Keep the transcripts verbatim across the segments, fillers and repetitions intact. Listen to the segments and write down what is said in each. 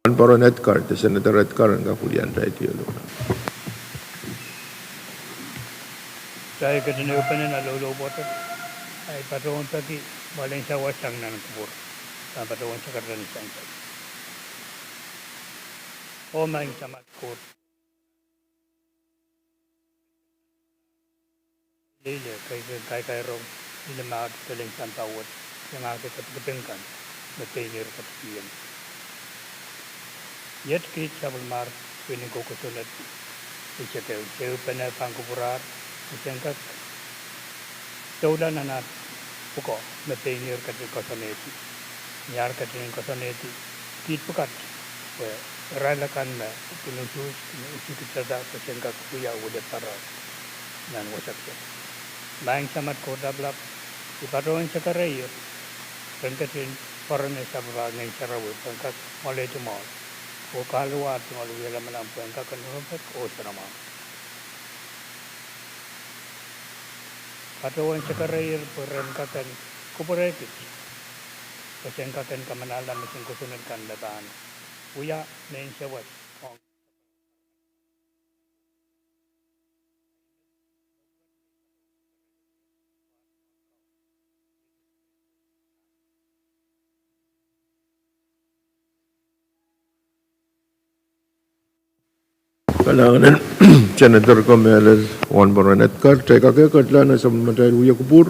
Wahnpoaron Edgar, de Senator Edgar en kak wiliandi tiahk. Kitail ketin ehupene nan loulou pwoatet, ahi patohwan peki mwoalen sawas sang nan kupwur, pahn patohwan sakarada ni sansal. Oh Maing Samat Koht, leile, kaikairong, limehdi pelin sampah wet, iangahki kepikepik kan me pein ihr ketikihong. Iet kiht sapwellimar pwihn en kosonned, I sehse, I ehupene pahn kupwurar, I sehse kak sohla nan aht pwukoa me pein ihr ketin koasoanehdi. Ni ar ketin koasoanehdi, kiht pwukat pwe irail akan me kin usuhs, kin usuhsada, I sehse kak wia wiliakapwarail nan wasa kis. Maing Samat Koht Lapalap, I patohwan sakaraier ren ketin pwarodo sapwellimar Ngehn Sarawi pwe en kak mwoalehdi mwahl, oh kahluwa tungoal wia lamalam pwe en kak en ropek oh soanamwahu. Patohwan sakaraier pwe ren kak en kupwurehkit, pwe sen kak en kamanahla mesen kosonned kan me pahn wia mehn sawas ong Kalahngan en Senator ko mehlel, Wahnpoaron Edgar. Kitail kak ketlahng nan sapwellimatail wia kupwur,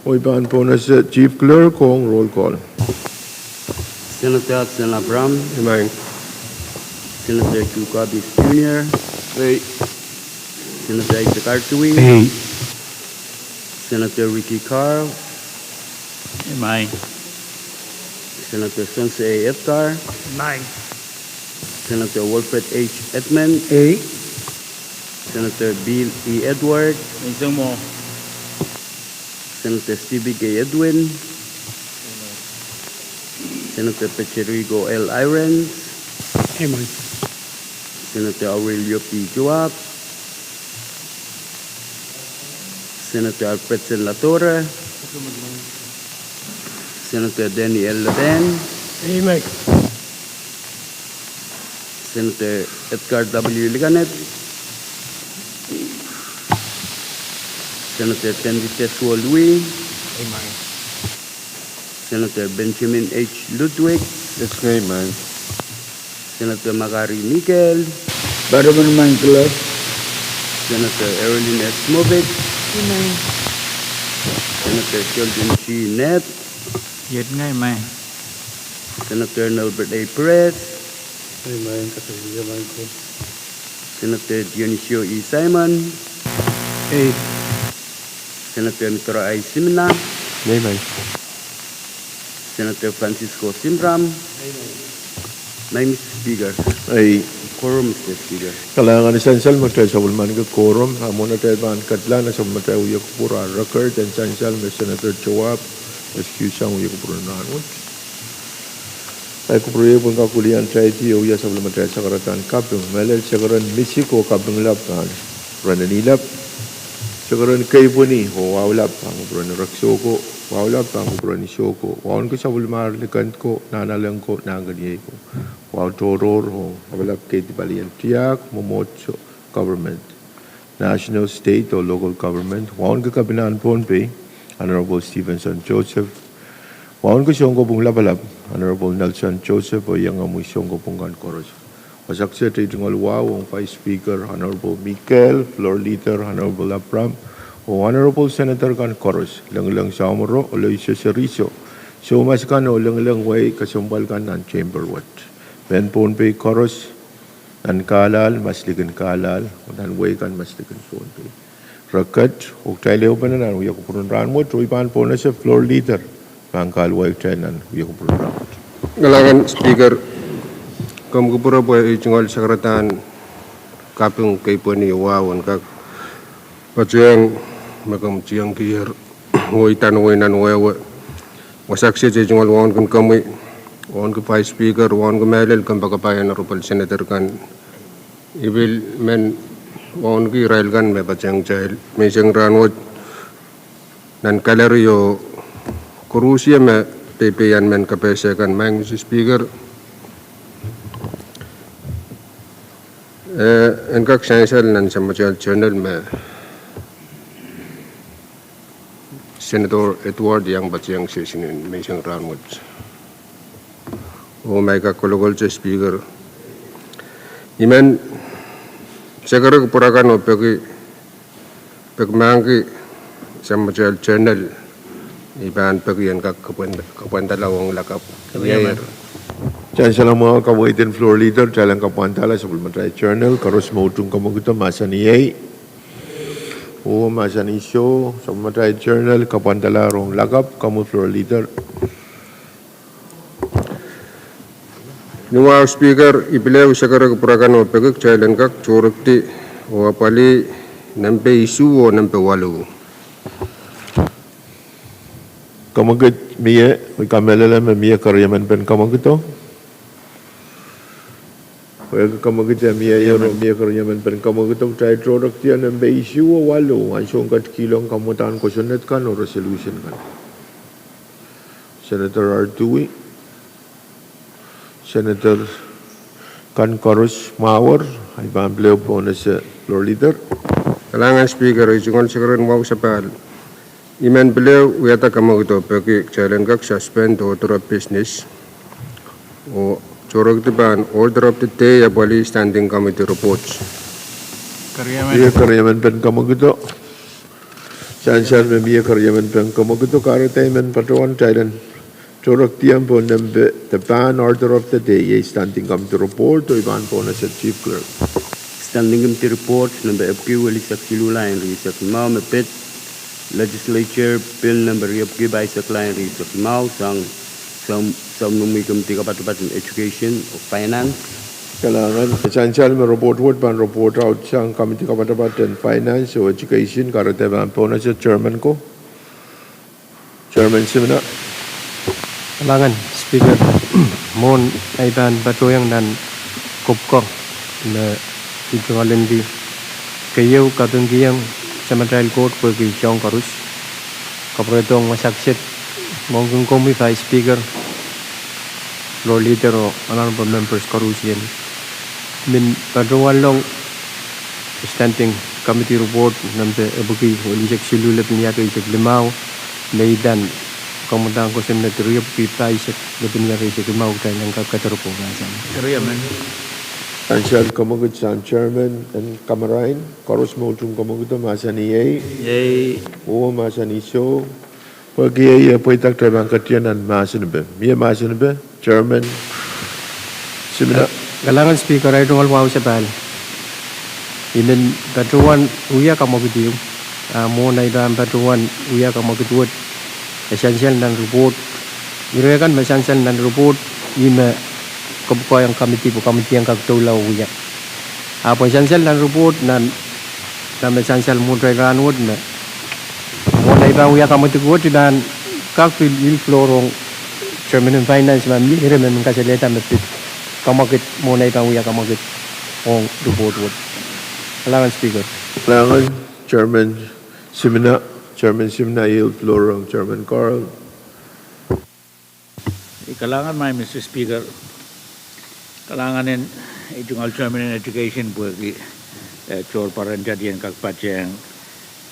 oh I pahn pohnese Chief Clerk ong roll call. Senator Hudson Abraham. Amen. Senator Q Corbis Junior. Ei. Senator Isaac Artui. Ei. Senator Ricky Carl. Amen. Senator Sons A. Edgar. Amen. Senator Wilfred H. Edmund. Ei. Senator Bill E. Edward. Ei, Senator Stevie K. Edwin. Senator Patrico L. Irons. Amen. Senator Aurelio P. Joab. Senator Alfredson Ladora. Senator Danny L. Leben. Amen. Senator Edgar W. Liganet. Senator Tendite Suolui. Amen. Senator Benjamin H. Ludwig. Yes, amen. Senator Makari Mikael. Baraman Michael. Senator Erilyn S. Moffitt. Amen. Senator Sheldon G. Nett. Yet ngai, amen. Senator Nelbert A. Perez. Amen. Kata ia, Michael. Senator Dionisio E. Simon. Ei. Senator Mitro I. Simina. Amen. Senator Francisco Simram. Amen. Maing Mister Speaker. Ei. Quorum, Mister Speaker. Kalahngan en sansal me kitail sapwellimaniki quorum, a mwohn atail pahn ketlahng nan sapwellimatail wia kupwur, a record en sansal me Senator Joab excuse sang wia kupwur en rahnwet. Ahi kupwur iei pwe en kak wiliandi tiahk oh wia sapwellimatail sakaradahn kaping. Mehlel, sekeren misik oh kaping lap pahn kupwuren Nilap. Sekeren keipweni oh wahu lap pahn kupwuren Reksoko. Wahu lap pahn kupwuren Isoko. Wauneki sapwellimar Likend ko, Nahnalek ko, Nahnkeniei ko. Wahu tohrohr oh lapalap keidi palien tiahk, mwomwohdiso, government. National, state oh local government. Wauneki Kepinahn Pohnpei, Honorable Stevenson Joseph. Wauneki Sounkopwung Lapalap, Honorable Nelson Joseph, oh iengomwi sounkopwung kan koaros. Wasa kiset ei tungoal wahu ong Vice Speaker, Honorable Mikael, Floor Leader, Honorable Abraham, oh Honorable Senator kan koaros, Lengleng Samoro, Aloysius Riso, soumas akan oh Lengleng wei kesempwal kan nan chamber wet. Mehn Pohnpei koaros, nan Carlisle, maslikin Carlisle, oh nan wehi kan maslikin Pohnpei. Record, oh kitail ehupene nan wia kupwur en rahnwet, oh I pahn pohnese Floor Leader, pahn kahluwa kitail nan wia kupwur en rahnwet. Kalahngan Speaker, komw kupwure pwe ei tungoal sakaradahn kaping keipweni wahu en kak patehng me komw tiengkier, oh I tanwei nan wehwe. Wasa kiset ei tungoal wauneki komwi, wauneki Vice Speaker, wauneki mehlel kompoakepahi Honorable Senator kan. I pil men wauneki irail kan me patehng kitail menseng rahnwet nan gallery oh koaros me peipeian mehn kapehse kan. Maing Mister Speaker, Eh, en kak sansal nan samatail journal me Senator Edward iang patehng session en menseng rahnwet. Oh ma I kak kolokolte Speaker, I men sekereki pwurakan oh peki, peki mahkki samatail journal, I pahn peki en kak kapwand-, kapwandala ong lakapw. Sansal mwahu, kaweid en Floor Leader, kitail en kapwandala sapwellimatail journal, koaros me utung kamwekid mahsanih iei. Oh mahsanih soh, sapwellimatail journal kapwandala rong lakapw, komwi Floor Leader. Ni wahu Speaker, I pil sekereki pwurakan oh peki kitail en kak tohrohrki oh apwalih nempe isuh oh nempe waluh. Kamwekid mie, I kamehlele me mie keriemen pen kamwekido. Pwehki kamwekid mie, mie keriemen pen kamwekido, kitail tohrohrki nempe isuh oh waluh, ansou ketikihong kamwadahn kosonned kan oh resolution kan. Senator Artui, Senator kan koaros mwahuer, I pahn pil pohn ese Floor Leader. Kalahngan Speaker, I tungoal sekeren wahu sapahl. I men pil wiahda kamwekido peki kitail en kak suspend order of business oh tohrohrki pahn order of the day apwalih standing committee report. Mie keriemen pen kamwekido. Sansal me mie keriemen pen kamwekido, kahrehda I men patohwan kitail en tohrohrki pohn nempe, the pahn order of the day, iei standing committee report, oh I pahn pohn ese Chief Clerk. Standing committee report nempe epwiki, welisek siluh, lain rieisek limau, me pid Legislature Bill nempe riepwiki pahisek, lain rieisek limau, sang, sang, sang noumwi committee kapatapat en Education oh Finance. Kalahngan, sansal me report wet pahn report out sang committee kapatapat en Finance oh Education, kahrehda I pahn pohn ese Chairman ko. Chairman Simina. Kalahngan Speaker, mwohn ei pahn patohiong nan kopwko me I tungoal indi, keieu, kapingkihong samatail Koht pwehki soahng koaros. Kapwuredohng wasa kiset, mwohn kin komwi Vice Speaker, Floor Leader oh honorable members koaros en men patohwan long standing committee report nempe epwiki, welisek siluh, lepin eisek limau, me I pahn kamwadahn kosonned riepwiki pahisek, lepin eisek limau, kitail en kak kederpo mahsanih. Sansal kamwekid sang Chairman en kamarain, koaros me utung kamwekido mahsanih iei. Oh mahsanih soh. Pwehki iei pweida, kitail pahn ketido nan mahsanipe. Mie mahsanipe, Chairman Simina. Kalahngan Speaker, ei tungoal wahu sapahl. I men patohwan wia kamwekid ehu. Ah, mwohn ei pahn patohwan wia kamwekid wet, e sansal nan report. Ire kan me sansal nan report, ih me kopwkohng committee pwe committee en kak doula oh wia. Ahpw e sansal nan report nan, nan me sansal mwohn ei rahnwet me mwohn ei pahn wia kamwekid wet, I pahn kak pil floor ong Chairman en Finance ma mie ire me men kasalehda me pid kamwekid, mwohn ei pahn wia kamwekid ong report wet. Kalahngan Speaker. Kalahngan Chairman Simina, Chairman Simina, I yield floor ong Chairman Carl. Kalahngan, Madam Speaker. Kalahngan en, eh, tungoal Chairman en Education pwehki, eh, tohr pwaranda en kak patehng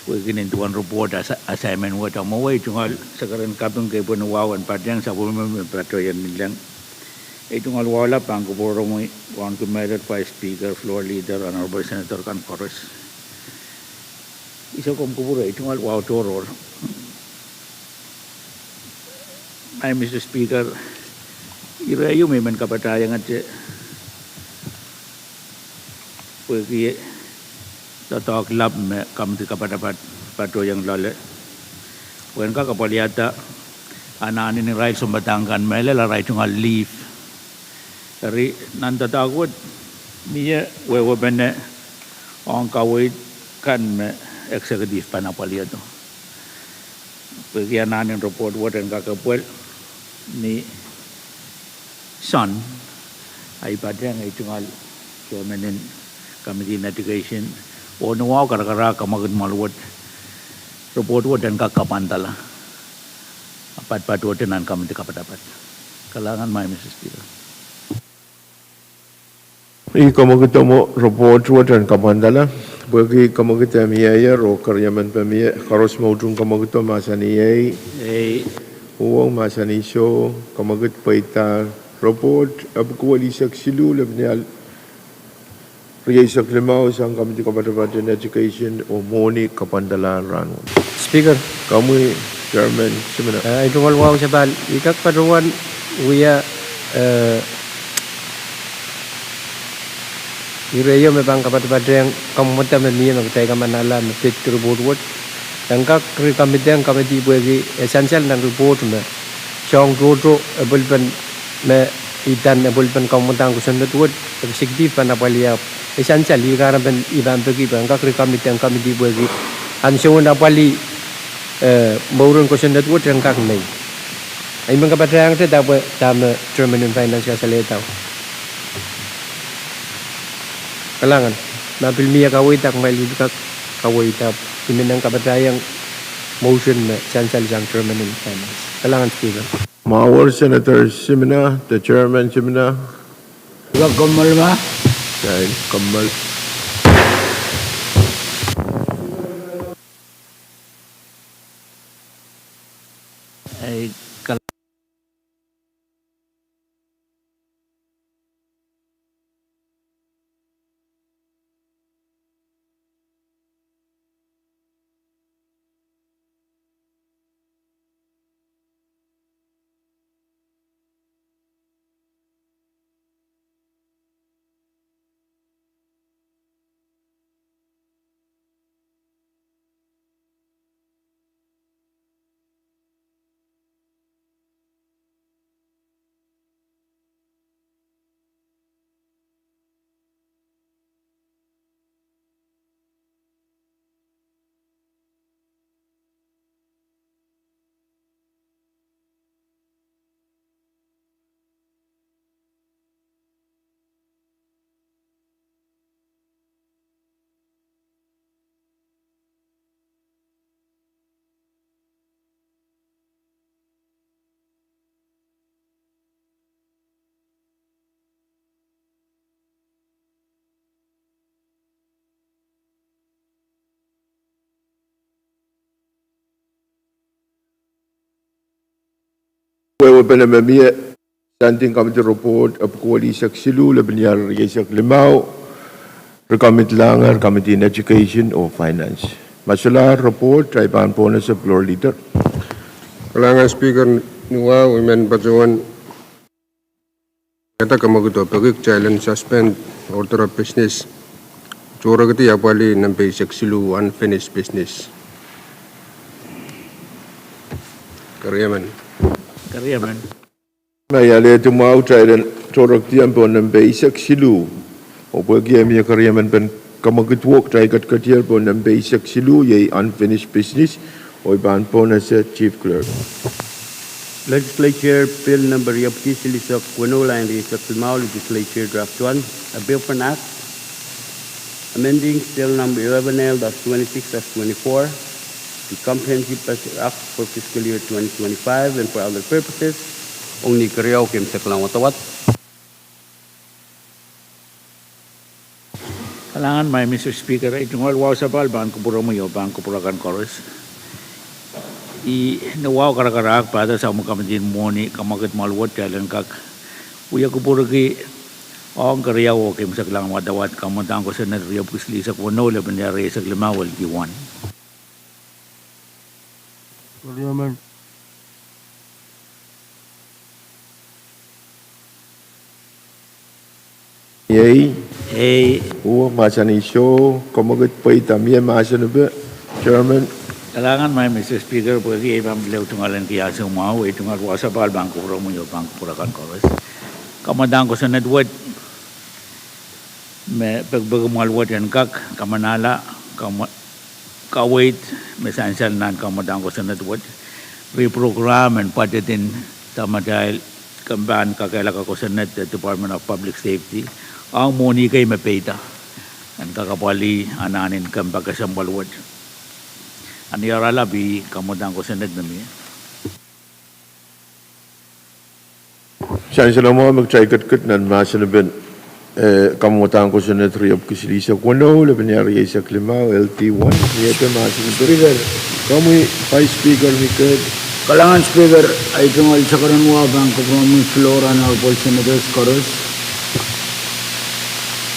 pwehki nin duwen report as-, assignment wet. Ahpw mwowe ei tungoal sekeren kaping kei pwe ni wahu en patehng sapwellime me patohwan nin leng. Ei tungoal wahu lap pahn kupwuromwi, wauneki mehlel Vice Speaker, Floor Leader, Honorable Senator kan koaros. Ihsa komw kupwure, ei tungoal wahu tohrohr. Madam Speaker, ire ieu me I men kapatahiongete pwehki doadoahk lap me committee kapatapat patohiong loale pwe en kak apwalihada anahnen irail sounpadahk kan mehlel arail tungoal leave. Eri nan doadoahk wet mie wehwehpene ong kaweid kan me executive pahn apwalihado. Pwehki anahnen report wet en kak epwel ni Sohn, I patehng ei tungoal Chairman en Committee en Education, oh ni wahu karakarahk kamwekid mwahl wet, report wet en kak kapwandala, a patohdo nan committee kapatapat. Kalahngan, Madam Speaker. I kamwekid mwo report wet en kapwandala, pwehki kamwekid mie ier oh keriemen pwe mie, koaros me utung kamwekid mahsanih ei. Ei. Uhwong mahsanih soh, kamwekid pweida report epwiki welisek siluh, lepin ial rieisek limau sang Committee Kapatapat en Education oh Mwohni kapwandala rahn wet. Speaker. Komwi Chairman Simina. Eh, I tungoal wahu sapahl, I kak patohwan wia, eh, ire ieu me pahn kapatapatehng kamwomwada me mie me kitail kamanahla me pid report wet. En kak recommit-ehng committee pwehki e sansal nan report me soang tohto epwelpen me idan epwelpen kamwomwadahn kosonned wet, executive pahn apwalih ahpw e sansal, ih kahrepen I pahn peki pwe en kak recommit-ehng committee pwehki ansoun apwalih, eh, mouren kosonned wet en kak mei. I men kapatahiengete dahme, dahme Chairman en Finance kasalehda. Kalahngan, ma pil mie kaweid, kumwail pil kak kaweid ahpw I men kapatahieng motion me sansal sang Chairman en Finance. Kalahngan Speaker. Mwahu wet Senator Simina, de Chairman Simina. Kommoal ma? Kommoal. Wehwehpene me mie, Standing Committee Report epwiki welisek siluh, lepin ial rieisek limau, recommit-lahng Committee en Education oh Finance. Ma solahr report, I pahn pwonese Floor Leader. Kalahngan Speaker, ni wahu I men patohwan kaidehn kamwekid oh peki kitail en suspend order of business, tohrekidi apwalih nempe eisek siluh, unfinished business. Keriemen. Keriemen. Ma I alehdi mwahu, kitail en tohrekdiong pohn nempe eisek siluh. Oh pwehki e mie keriemen pen kamwekid wet, kitail ketiketier pohn nempe eisek siluh, iei unfinished business, oh I pahn pwonese Chief Clerk. Legislature Bill number riepwiki silihsek weneu, lain rieisek limau, Legislature Draft One, a bill for an act amending Bill number eleven L dash twenty-six dash twenty-four, the Comprehensive Budget Act for fiscal year twenty twenty-five and for other purposes. Ong ni keriau keimwseklahng wadawad. Kalahngan, Madam Speaker, I tungoal wahu sapahl pahn kupwuromwi oh pahn kupwur akan koaros. I ni wahu karakarahk pahda sang me committee en Mwohni, kamwekid mwahl wet kitail en kak wia kupwurki ong keriau oh keimwseklahng wadawad kamwadahn kosonned riepwiki silihsek weneu, lepin ial rieisek limau, L D one. Iei. Iei. Uhwong mahsanih soh, kamwekid pweida mie mahsanipe, Chairman. Kalahngan, Madam Speaker, pwehki I pahn pil tungoal en kiahse mwahu, I tungoal wahu sapahl pahn kupwuromwi oh pahn kupwur akan koaros. Kamwadahn kosonned wet me pekipeki mwahl wet en kak kamanahla, kamwa-, kaweid me sansal nan kamwadahn kosonned wet, reprogram en budget en samatail kempe en kakehlaka kosonned de Department of Public Safety, ong mwohni kei me peida, en kak apwalih anahn en kempe kesempwal wet. Anahn iarala pwe kamwadahn kosonned me mie. Sansal mwahu me kitail ketikit nan mahsanipen eh, kamwadahn kosonned riepwiki silihsek weneu, lepin rieisek limau, L T one, ni epe mahsen. Speaker. Komwi Vice Speaker Miket. Kalahngan Speaker, ei tungoal sakaradahn wa pahn kupwuromwi floor Honorable Senators koaros.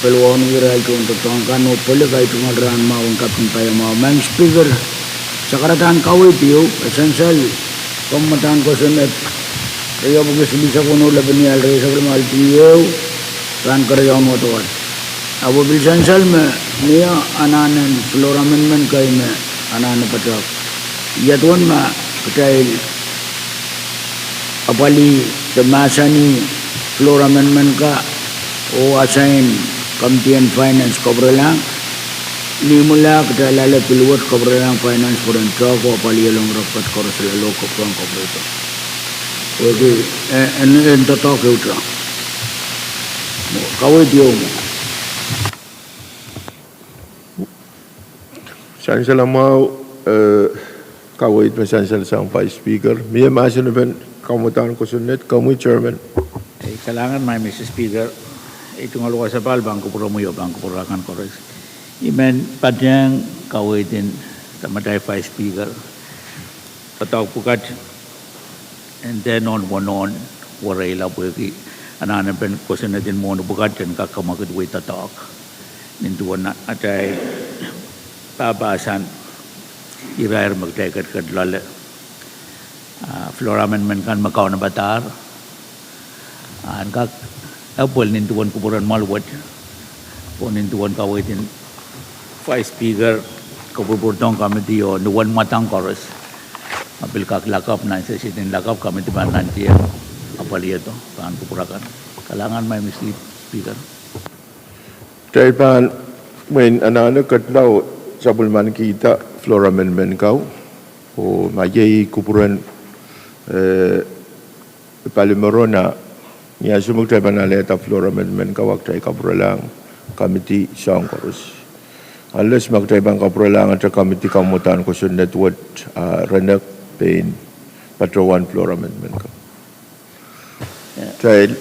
Pil wauneki irail tohn doadoahk kan oh pwelek ei tungoal rahn mwahu en kaping paiamwahu. Madam Speaker, sakaradahn kaweid ieu, e sansal kamwadahn kosonned riepwiki silihsek weneu, lepin rieisek limau, L T ehu, pahn keriaun wadawad. Ahpw pil sansal me mie anahnen floor amendment kei me anahne padahk. Ia duwen ma kitail apwalih de mahsanih floor amendment ka oh assign Committee en Finance kapwurelahng, ni imwila kitail ale pil wet kapwurelahng Finance pwehn doadoahk oh apwalih along rapwet koaros, ale lohkapwurehng kapwurehdo. Wehwehki, eh, en, en doadoahk ehute. Kaweid ieu mwo. Sansal mwahu, eh, kaweid me sansal sang Vice Speaker. Mie mahsenepen kamwadahn kosonned, komwi Chairman. Eh, kalahngan, Madam Speaker. Ei tungoal wasa pahn kupwuromwi oh pahn kupwuromwi kan koaros. I men patehng kaweid en Madam Vice Speaker. Doadoahk pwukat en dehr nohn wonohn wereila pwehki anahnepen kosonned en mwohni pwukat en kak kamwekid wei doadoahk. Nin duwen atail pahpahsan irair me kitail ketiket loale. Ah, floor amendment kan me kaunopada, ah, en kak epwel nin duwen kupwuren mwahl wet, oh nin duwen kaweid en Vice Speaker, kapwurpwurdohng committee oh ni wen mwadang koaros. Ma pil kak lakapw nan session en lakapw, committee pahn nantihong apwalihdo pahn kupwur akan. Kalahngan, Madam Speaker. Kitail pahn mwein anahne ketila oh sapwellimanikihda floor amendment kau, oh ma iei kupwuren, eh, palimerona, ni ansou me kitail pahn alehda floor amendment kau, a kitail kapwurelahng committee soahng koaros. Unless ma kitail pahn kapwurelahng atail committee kamwadahn kosonned wet, ah, renek pein patohwan floor amendment kau. Kitail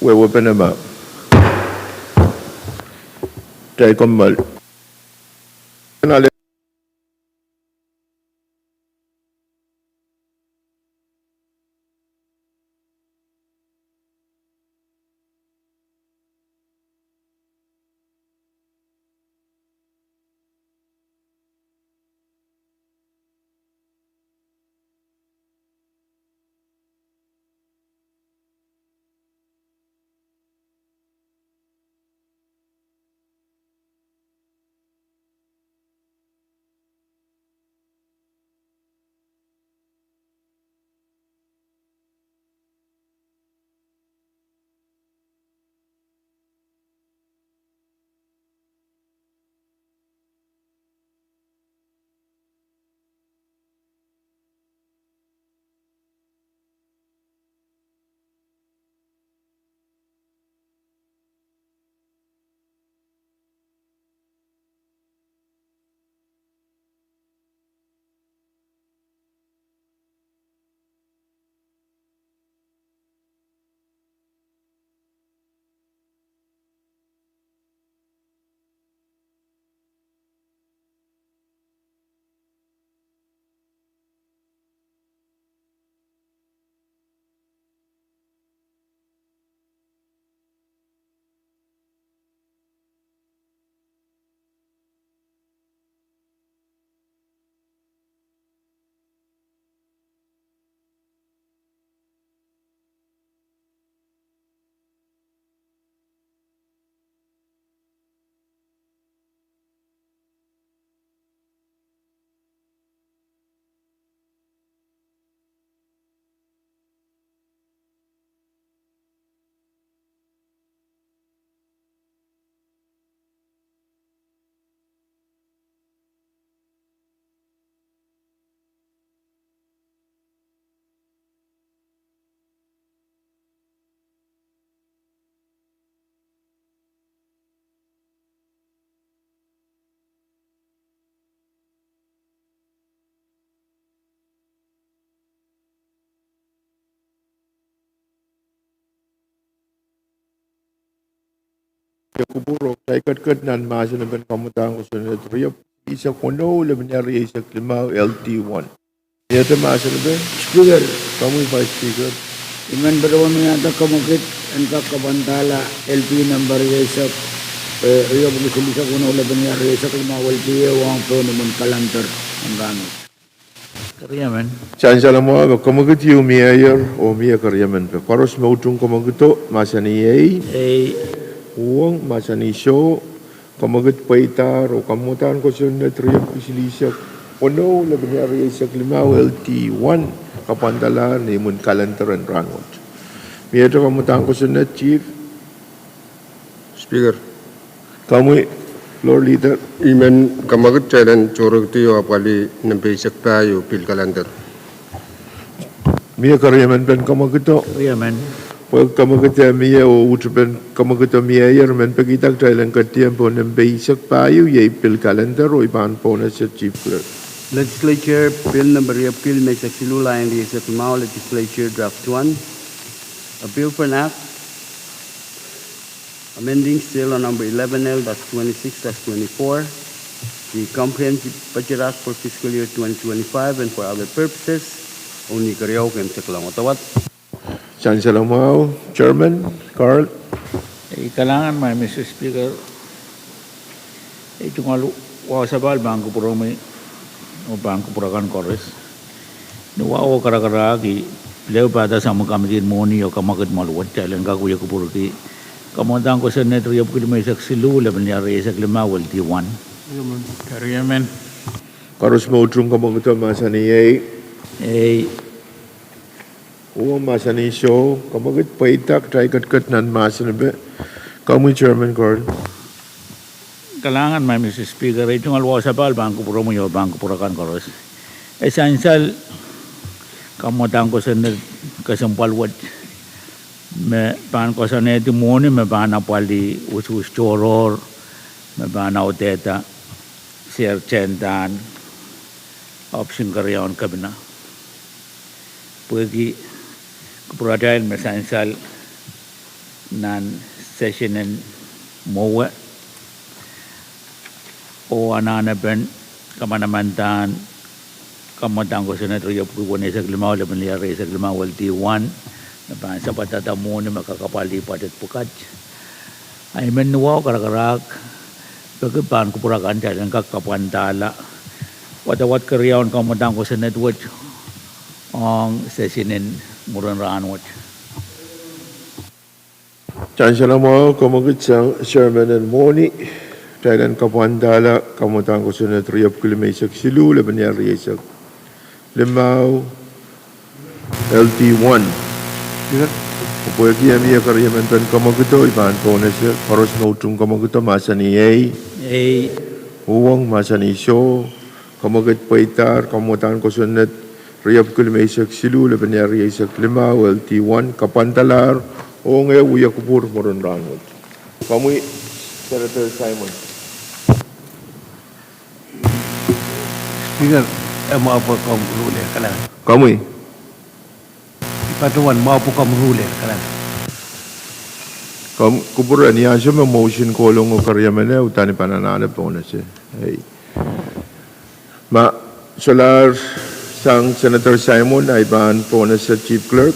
wehwehpene ma kitail kommoal. Kupwur oh kitail ketiket nan mahsen en pahn kamwadahn kosonned riepwiki eisek weneu, lepin riau rieisek limau, L T one. Iete mahsen en pahn. Speaker. Komwi Vice Speaker. I men patohwan wiahda kamwekid en kak kapwandahla L P nambar rieisek, eh, riepwiki silihsek weneu, lepin riau rieisek limau, L T A, ong pohn imwin kalender en rahnwet. Keriemen. Sansal mwahu me kamwekid ieu mieier oh mie keriemen pwe koaros me utung kamwekido mahsanih ei. Ei. Uhwong mahsanih soh. Kamwekid pweidahr oh kamwadahn kosonned riepwiki silihsek weneu, lepin riau rieisek limau, L T one, kapwandalahr ni imwin kalender en rahnwet. Miehte kamwadahn kosonned, Chief. Speaker. Komwi, Floor Leader. I men kamwekid kitail en tohrohrkidi oh apwalih nempe eisek pahieu pil kalender. Mie keriemen pahn kamwekido? Keriemen. Pwe kamwekido mie oh uhd pahn kamwekido mieier, I men pekihda kitail en ketidien pohn nempe eisek pahieu, iei pil kalender, oh I pahn pohnese Chief Clerk. Legislature Bill number riepwiki limeisek siluh, lain rieisek limau, Legislature Draft one. A bill for an act amending State Law number eleven L dash twenty-six dash twenty-four, the Comprehensive Budget Act for fiscal year twenty twenty-five and for other purposes. Ong ni keriau keimwseklahng wadawad. Sansal mwahu, Chairman Carl. Ei, kalahngan, Mister Speaker. Ei, tungoal wahu sapahl pahn kupwuromwi oh pahn kupwur akan koaros. Ni wahu oh karakarahk, I pil pahda samwa kamitin mwohni oh kamwekid mwahl wet kitail en kak wie kupwurki kamwadahn kosonned riepwiki limeisek siluh, lepin riau rieisek limau, L T one. Keriemen. Koaros me utung kamwekido mahsanih ei. Ei. Uhwong mahsanih soh. Kamwekid pweida, kitail ketiket nan mahsen en pahn. Komwi Chairman Carl. Kalahngan, Mister Speaker. Ei, tungoal wahu sapahl pahn kupwuromwi oh pahn kupwur akan koaros. E sansal kamwadahn kosonned kesempwal wet me pahn koasoanehdi mwohni me pahn apwalih usuhs tohrohr me pahn audehda sehr tehndahan option keriaun kepina. Pwehki kupwuratail me sansal nan session en mwowe oh anahnepen kamanamandan kamwadahn kosonned riepwiki weneisek limau, lepin riau rieisek limau, L T one, me pahn sapadahda mwohni me kak apwalih pwatet pwukat. A I men ni wahu oh karakarahk peki pahn kupwur akan kitail en kak kapwandahla wadawad keriaun kamwadahn kosonned wet ong session en mwurin rahnwet. Sansal mwahu, kamwekid sang Chairman en mwohni, kitail en kapwandahla kamwadahn kosonned riepwiki limeisek siluh, lepin riau rieisek limau, L T one. Pwehki e mie keriemen pahn kamwekido, I pahn pohnese. Koaros me utung kamwekido mahsanih ei. Ei. Uhwong mahsanih soh. Kamwekid pweidahr kamwadahn kosonned riepwiki limeisek siluh, lepin riau rieisek limau, L T one, kapwandalahr ong eh wie kupwur mwurin rahnwet. Komwi, Senator Simon. Speaker, e mwahu pwe komw ruler, kalahngan. Komwi. I patohwan mwahu pwe komw ruler, kalahngan. Komw kupwure ni ansou me motion kohlongo keriemen e uhdahn I pahn anahne pohnese. Ei. Ma solahr sang Senator Simon, I pahn pohnese Chief Clerk.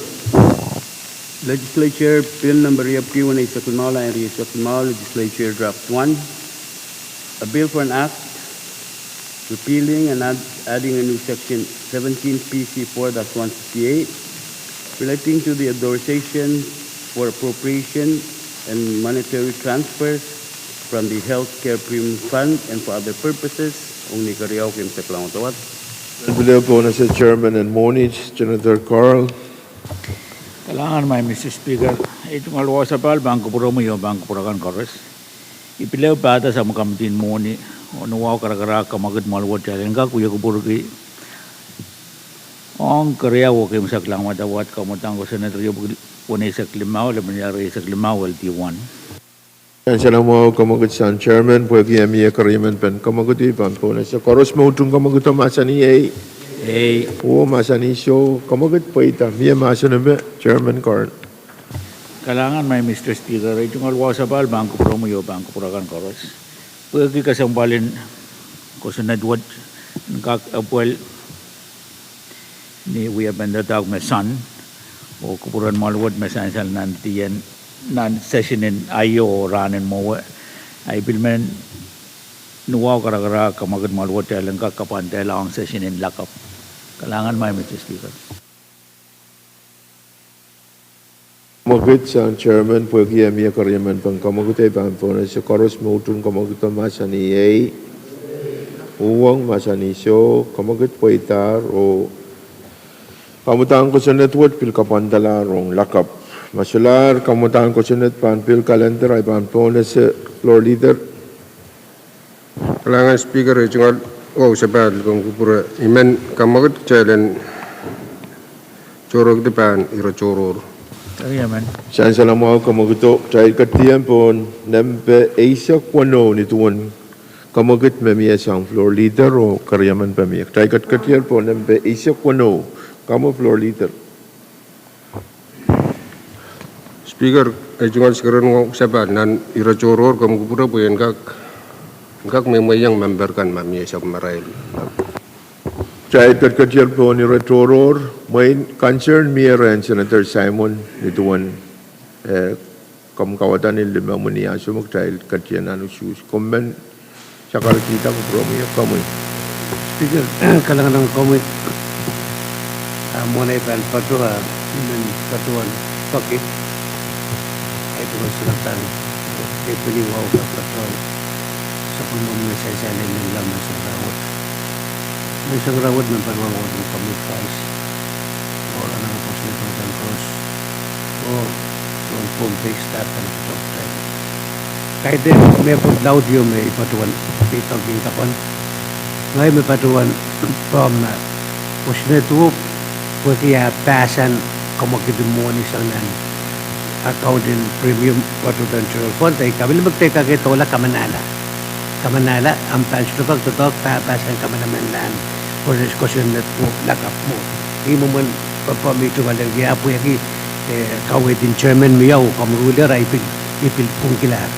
Legislature Bill number riepwiki weneisek limau, lain rieisek limau, Legislature Draft one. A bill for an act repealing and add, adding a new section seventeen P C four dash one fifty-eight relating to the authorization for appropriation and monetary transfers from the Health Care Premium Fund and for other purposes. Ong ni keriau keimwseklahng wadawad. Pil pohnese Chairman en mwohni, Senator Carl. Kalahngan, Mister Speaker. Ei, tungoal wahu sapahl pahn kupwuromwi oh pahn kupwur akan koaros. I pil pahda samwa kamitin mwohni oh ni wahu oh karakarahk kamwekid mwahl wet kitail en kak wie kupwurki ong keriau oh keimwseklahng wadawad kamwadahn kosonned riepwiki weneisek limau, lepin riau rieisek limau, L T one. Sansal mwahu, kamwekid sang Chairman, pwehki e mie keriemen pahn kamwekido, I pahn pohnese. Koaros me utung kamwekido mahsanih ei. Ei. Uhwong mahsanih soh. Kamwekid pweida, mie mahsen en pahn, Chairman Carl. Kalahngan, Madam Speaker, ei tungoal wausapahl pahn kupwuromwi oh pahn kupwuramwail koaros. Pwehki kesempwalin kosonned wet en kak epwel ni wiepen doadoahk me sohte, oh kupwuren mwahl wet me sansal nan dien, nan session en aio oh rahnen mwowe, ahi pil men ni wahu karakara kamwekid mwahl wet en kak kapwandehla ong session en lakapw. Kalahngan, Madam Speaker. Kamwekid sang chairman pwehki eh mie keriemen pahn kamwekid, ei pahn pohnese koaros me utung kamwekid mahsanih ei, uhwong mahsanih soh, kamwekid pweidahr oh kamwadahn kosonned wet pil kapwandehla ong lakapw. Ma solahr kamwadahn kosonned pahn pil kalender, ei pahn pohnese floor leader. Kalahngan Speaker, ei tungoal wausapahl komw kupwure. I men kamwekid kitail en tohrohrki pahn ire tohrohr. Sansal mwahu kamwekido, kitail ketier pohn nempe eisek weneu ni duwen kamwekid me mie sang floor leader oh keriemen pahn mie. Kitail ketier pohn nempe eisek weneu. Kamwo floor leader. Speaker, ei tungoal sikeren wausapahl nan ire tohrohr komw kupwure pwe en kak, en kak mweimweiong member kan ma mie sahpw marail. Kitail ketier pohn ire tohrohr, mwein concern mie rehn Senator Simon ni duwen, eh, komw kawada ni limomw ni ansou me kitail ketier nan usuhs. Komw men sakarkihda kupwuromwi, komwi. Speaker, kalahngan ong komwi. Ah, mwohn ei pahn patoh, ah, I men patohwan peki, ei pahn solahr pahn, ei pahn wahu pahn patohwan sapwellime sansal en men lao menseng rahnwet. Menseng rahnwet men patohwan wahdo komwi Krais. Oh anahne kosonned pahn koaros. Oh, oh Pohnpei staff kan patohwan. Kaidehn mehkot laud ieu me I patohwan, I patohwan kapwan. Ngehi me patohwan pahn kosonned wet, pwehki ah pahsan kamwekid mwohni sang nan account en premium patohwan general fund, ei kapil me kitail kak doula kamanala. Kamanala, ahpw pahn sohte kak doadoahk pahpahsan kamanamanlahn kosonned wet lakapw mwo. Ih mwomwen pahpa me I tungoal engki ah pwehki, eh, kaweid en chairman me ieu komw ruler, ah I pil, I pil pwungkilahr.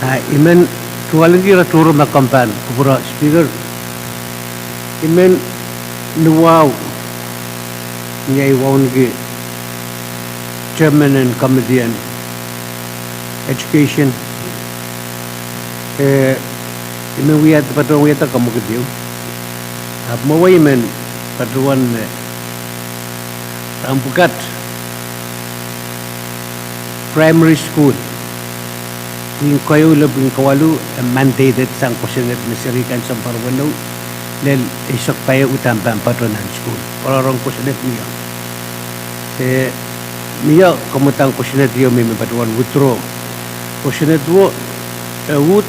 Ah, I men tungoal engki ire tohrohr ma komw pahn kupwure Speaker. I men ni wahu, ni ei wauneki chairman en committee en education, eh, I men wiahda, patohwan wiahda kamwekid ieu. Ahpw mwowe I men patohwan, eh, rahn pwukat primary school, pwihn keieu lel pwihn kawalu, eh, mandated sang kosonned me seri kan sounpar weneu lel eisek pahieu uhdahn pahn patoh nan school. Oaroahr kosonned mie. Eh, mie kamwadahn kosonned ieu me I men patohwan withdraw. Kosonned wet, eh, uhd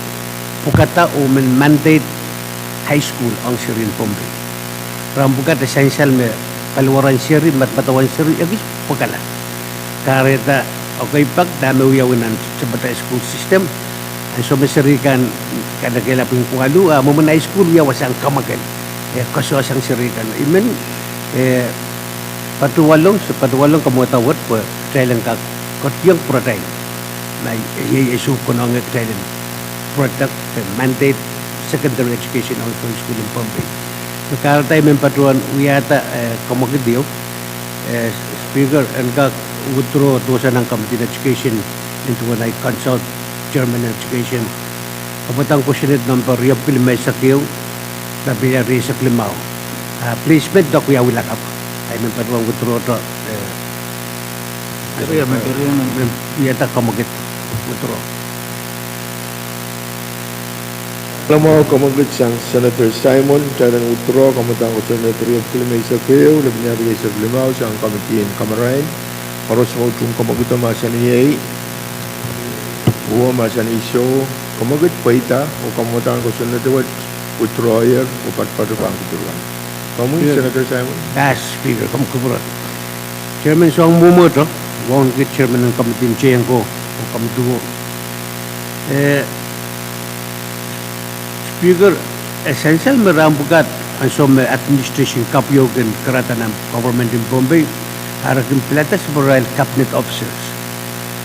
pwukada oh men mandate high school ong serien Pohnpei. Rahn pwukat e sansal me paliwar en seri, madamadau en seri, ekis pwekala. Kahrehda, okay, pak dahme wiawi nan Tepida school system. Ansou me seri kan kalekehla pwihn kawalu, ah mwomwen high school wiawi sang kamwakel. Eh, koasoia sang seri kan. I men, eh, patohwalong, se patohwalong kamwadahn wet pwe kitail en kak ketikihong pwuratail. Ma iei, iei sohte konehng kitail en pwurehng, eh, mandate secondary education ong school en Pohnpei. Me kahrehda I men patohwan wiahda, eh, kamwekid ieu, eh, Speaker, en kak withdraw dohsang nan Committee en Education, nin duwen ahi consult Chairman en Education. Kamwadahn kosonned number riepwiki limeisek ehu, lapalap rieisek limau. Ah, placement doadoahk wiawi lakapw. I men patohwan withdraw doh, eh, Eri, I men patohwan wiahda kamwekid withdraw. Lamahu kamwekid sang Senator Simon, kitail en withdraw kamwadahn kosonned riepwiki limeisek ehu, lapalap rieisek limau sang Committee en Kamarain. Koaros me utung kamwekid mahsanih ei, oh mahsanih soh, kamwekid pweida, oh kamwadahn kosonned wet withdraw-ier, oh patpato pahn kupwuromwi. Komwi, Senator Simon. Ahi, Speaker, komw kupwure. Chairman Soang Mwomwohdiso, wauneki Chairman en Committee en Teikan ko, oh komw duwe. Eh, Speaker, e sansal me rahn pwukat ansou me administration kapw ieu kin kirada nan government en Pohnpei, ah re kin pilada sapwellime Cabinet Officers.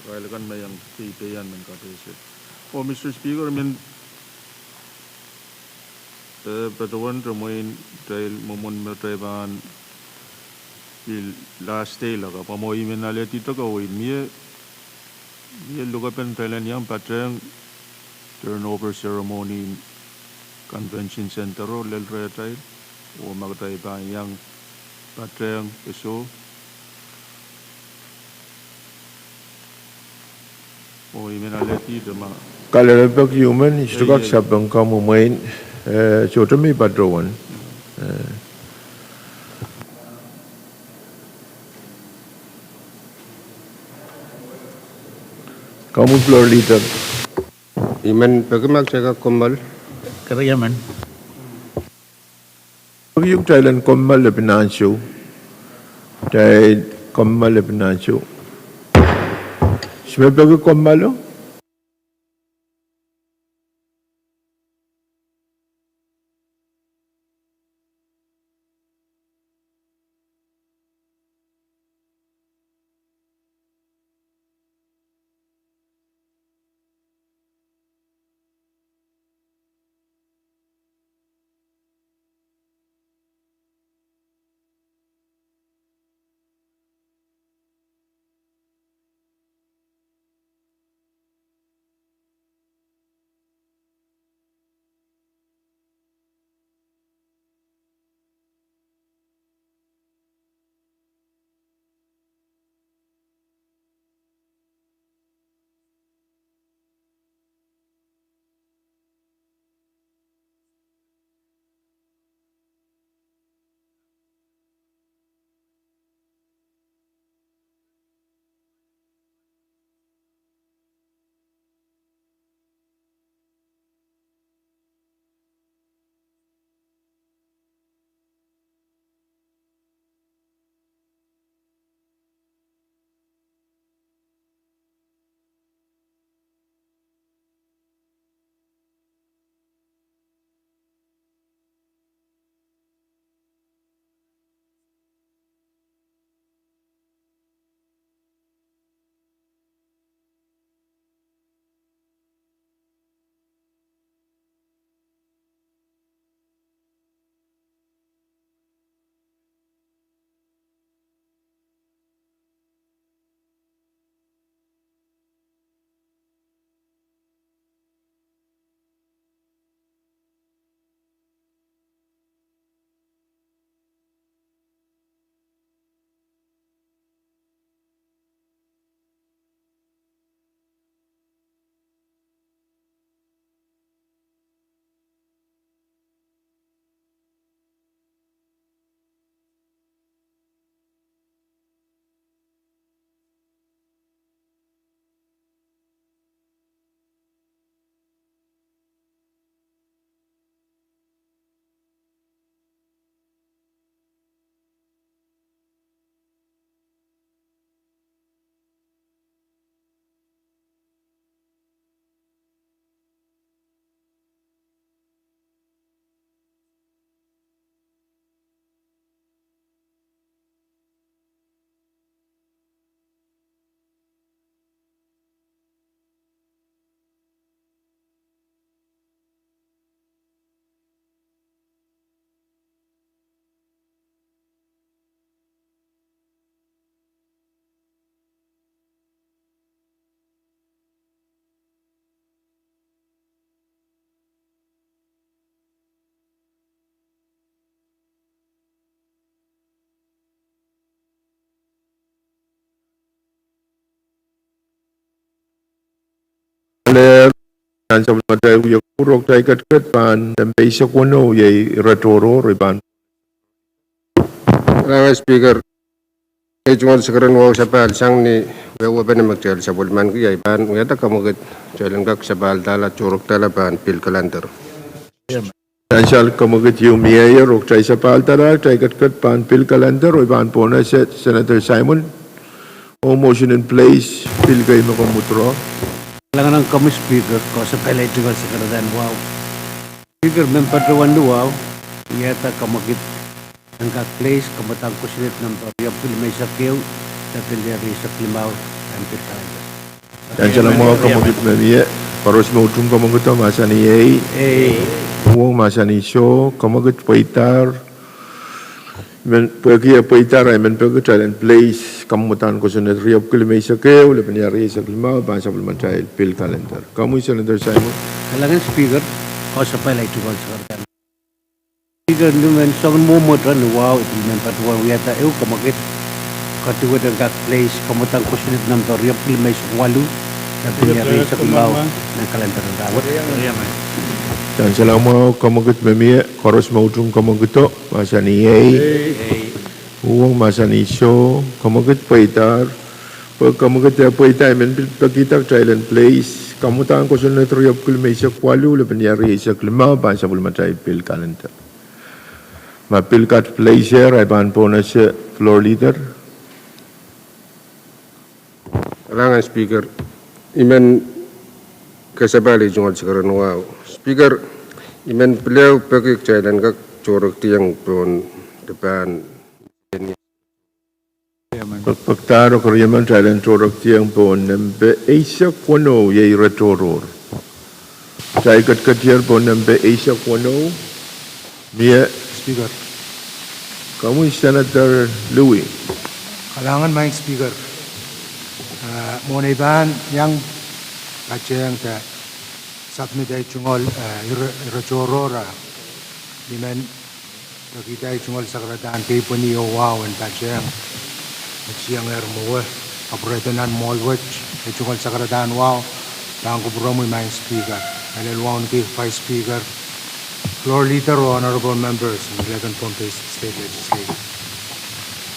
Irail akan me iang pei peian men kapehse. Oh, Mister Speaker, I men, eh, patohwan te mwein kitail mwomwen me kitail pahn pil last day laka, pwe mwo I men alehdi tokau oh I mie, mie lukepen kitail en iang patehng turnover ceremony Convention Center o lel rehtail, oh ma kitail pahn iang patehng e soh. Oh I men alehdi te ma. Kalelapak I men, I sohte kak sapeng komwi mwein, eh, sohte me I patohwan. Eh. Komwi Floor Leader. I men peki ma kitail kak kommoal. Keriamen. Peki kitail en kommoal lepin ansou. Kitail kommoal lepin ansou. Ihs me peki kommoalo? Declare nan sapwellimatail wieku roktail ketiket pahn nempe eisek weneu iei ire tohrohr, I pahn. Kalahngan Speaker, ei tungoal sekeren wahu sapahl sang ni wehwehpen me kitail sapwellimaniki, I pahn wiahda kamwekid kitail en kak sapahl dahla, tohrohr dahla pahn pil kalender. Sansal kamwekid ieu mie ie, roktail sapahl dahla, kitail ketiket pahn pil kalender, oh I pahn pohnese Senator Simon. Oh motion in place, pil kei me komw withdraw. Kalahngan komwi Speaker, koasoapahl ei tungoal sekeren wahu. Speaker, member patohwan luwahu, wiahda kamwekid en kak place, kamwadang kosonned number riepwiki limeisek ehu, lepin riehk eisek limau, en pil kalender. Sansal mwahu, kamwekid me mie, koaros me utung kamwekido mahsanih ei. Uhwong mahsanih soh, kamwekid pweidahr. Men pwehki e pweidahr, I men peki kitail en place kamwadang kosonned riepwiki limeisek ehu, lepin riehk eisek limau, pahn sapwellimatail pil kalender. Komwi Senator Simon. Kalahngan Speaker, koasoapahl ei tungoal sekeren. Speaker, ni men soangen mwomwohdiso ni wahu, I pil men patohwan wiahda ehu kamwekid, kaduwed en kak place, kamwadang kosonned number riepwiki limeisek waluh, lepin riehk eisek limau, nan kalender en rahnwet. Sansal mwahu, kamwekid me mie, koaros me utung kamwekido mahsanih ei. Uhwong mahsanih soh, kamwekid pweidahr. Pwe kamwekid e pweida, I men pil pekihda kitail en place kamwadang kosonned riepwiki limeisek waluh, lepin riehk eisek limau, pahn sapwellimatail pil kalender. Ma pil kat place er, I pahn pohnese Floor Leader. Kalahngan Speaker, I men kasapahl ei tungoal sekeren wahu. Speaker, I men pil ehu peki kitail en kak tohrohrkiong pohn de pahn pekpekdahr oh keriemen kitail en tohrohrkiong pohn nempe eisek weneu iei ire tohrohr. Kitail ketiketier pohn nempe eisek weneu. Mie Speaker. Komwi Senator Louis. Kalahngan Maing Speaker. Eh, mwohn ei pahn iang patehng de submit ei tungoal, eh, ire, ire tohrohr, I men pekihda ei tungoal sakaradahn keipweni oh wahu en patehng. Met iang er mwowe, kapwurehdo nan mwohl wet, ei tungoal sakaradahn wahu pahn kupwuromwi Maing Speaker, mehlel wauneki Vice Speaker, Floor Leader oh honorable members en Eleven Pohnpei State Legislature.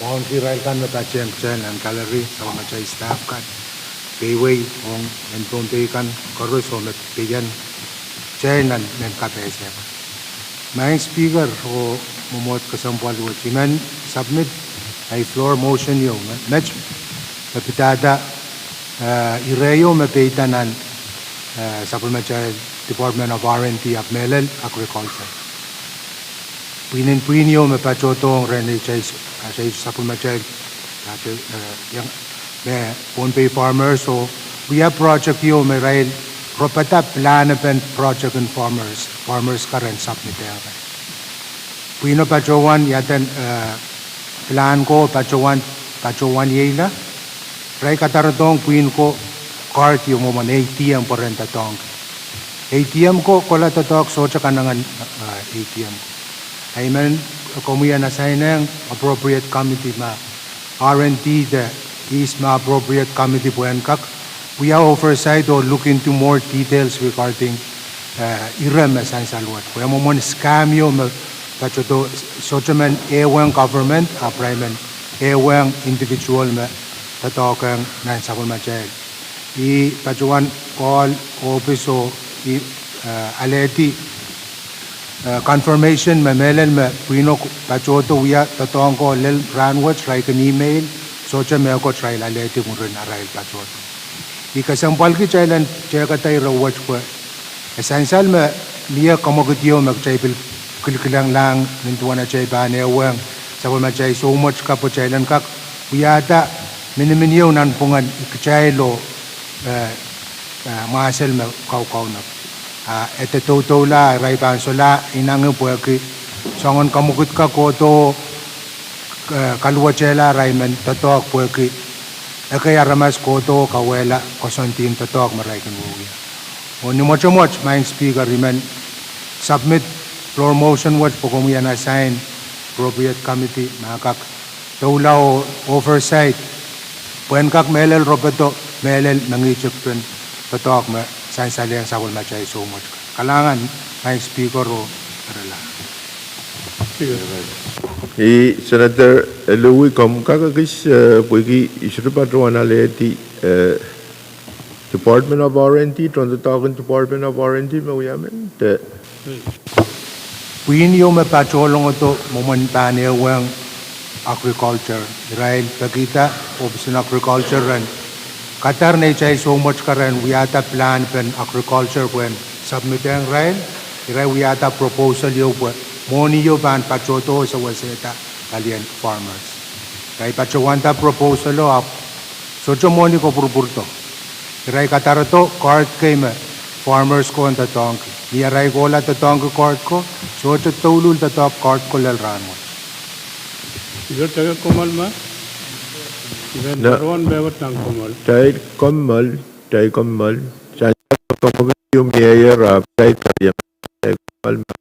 Wauneki irail kan me patehng kitail nan gallery, sapwellimatail staff kan, keiwei ong mehn Pohnpei kan koaros oh me pein kitail nan mehn kapehse kan. Maing Speaker oh mwomwohd kesempwal wet, I men submit ei floor motion ieu me, met me pidada, eh, ire ieu me peida nan, eh, sapwellimatail Department of R and D ahpw mehlel Agriculture. Pwihnen pwihn ieu me patohdohng rehn atail, atail sapwellimatail, atail, eh, iang, me Pohnpei farmers oh wia project ieu me irail ropada pilahn en project en farmers, farmers kan en submit irail. Pwihno patohwan iaden, eh, pilahn ko patohwan, patohwan ieila. Irail kadarodohng pwihn ko card ieu mwomwen A T M pwe ren doadoahngki. A T M ko kohla doadoahk sohte kanengen, eh, A T M ko. I men komwi en assign-ehng appropriate committee ma R and D de ihs ma appropriate committee pwe en kak wia oversight oh look into more details regarding, eh, ire me sansal wet. Pwe mwomwen scam ieu me patohdo sohte men ehuong government, ahpw irail men ehuong individual me doadoahkehng nan sapwellimatail. I patohwan call ohpis oh I, eh, alehdi, eh, confirmation me mehlel me pwihno patohdo wia doadoahk ko lel rahnwet, irail kin email, sohte mehkot irail alehdi mwurin arail patohdo. I kesempwalki kitail en tehkada ire wet pwe e sansal me mie kamwekid ieu me kitail pil kilkilenglahng nin duwen atail pahn ehuong sapwellimatail soumwet ka pwe kitail en kak wiahda miniminieu nanpwungen kitail oh, eh, eh, mwahsel me kaukaunop. Ah, e de doudoula irail pahn solahr inengieng pwehki soangen kamwekid ka kohdo, eh, kaluwetehla irail men doadoahk pwehki ekei aramas kohdo kauwehla koasoandi en doadoahk me irail kin wia. Oh ni mwotomwot, Maing Speaker, I men submit floor motion wet pwe komwi en assign appropriate committee ma kak doula oh oversight pwe en kak mehlel ropodo mehlel mengihsek pen doadoahk me sansalehiong sapwellimatail soumwet. Kalahngan, Madam Speaker, oh Speaker. Ih, Senator Louis, komw kak ekis, eh, pwehki I sohte patohwan alehdi, eh, Department of R and D, tohn doadoahk en Department of R and D me wia mendahte. Pwihn ieu me patohlongodo mwomwen pahn ehuong agriculture, irail pekihda Office en Agriculture ren kadar neitail soumwet kan ren wiahda plan pen agriculture pwehn submit ong irail, irail wiahda proposal ieu pwe mwohni ieu pahn patohdo sewesehda palien farmers. Irail patohwanda proposal o ahpw sohte mwohni ko pwurupwurdo. Irail kadarodo card kei me farmers ko en doadoahngki. Ni arail kohla doadoahngki card ko, sohte douluhl doadoahk card ko lel rahnwet. Io, teke komol ma? Io, na, patohwan pehwet nan komol. Tail komol, tail komol. Sansal komol ieu mie ira, tail tail komol ma.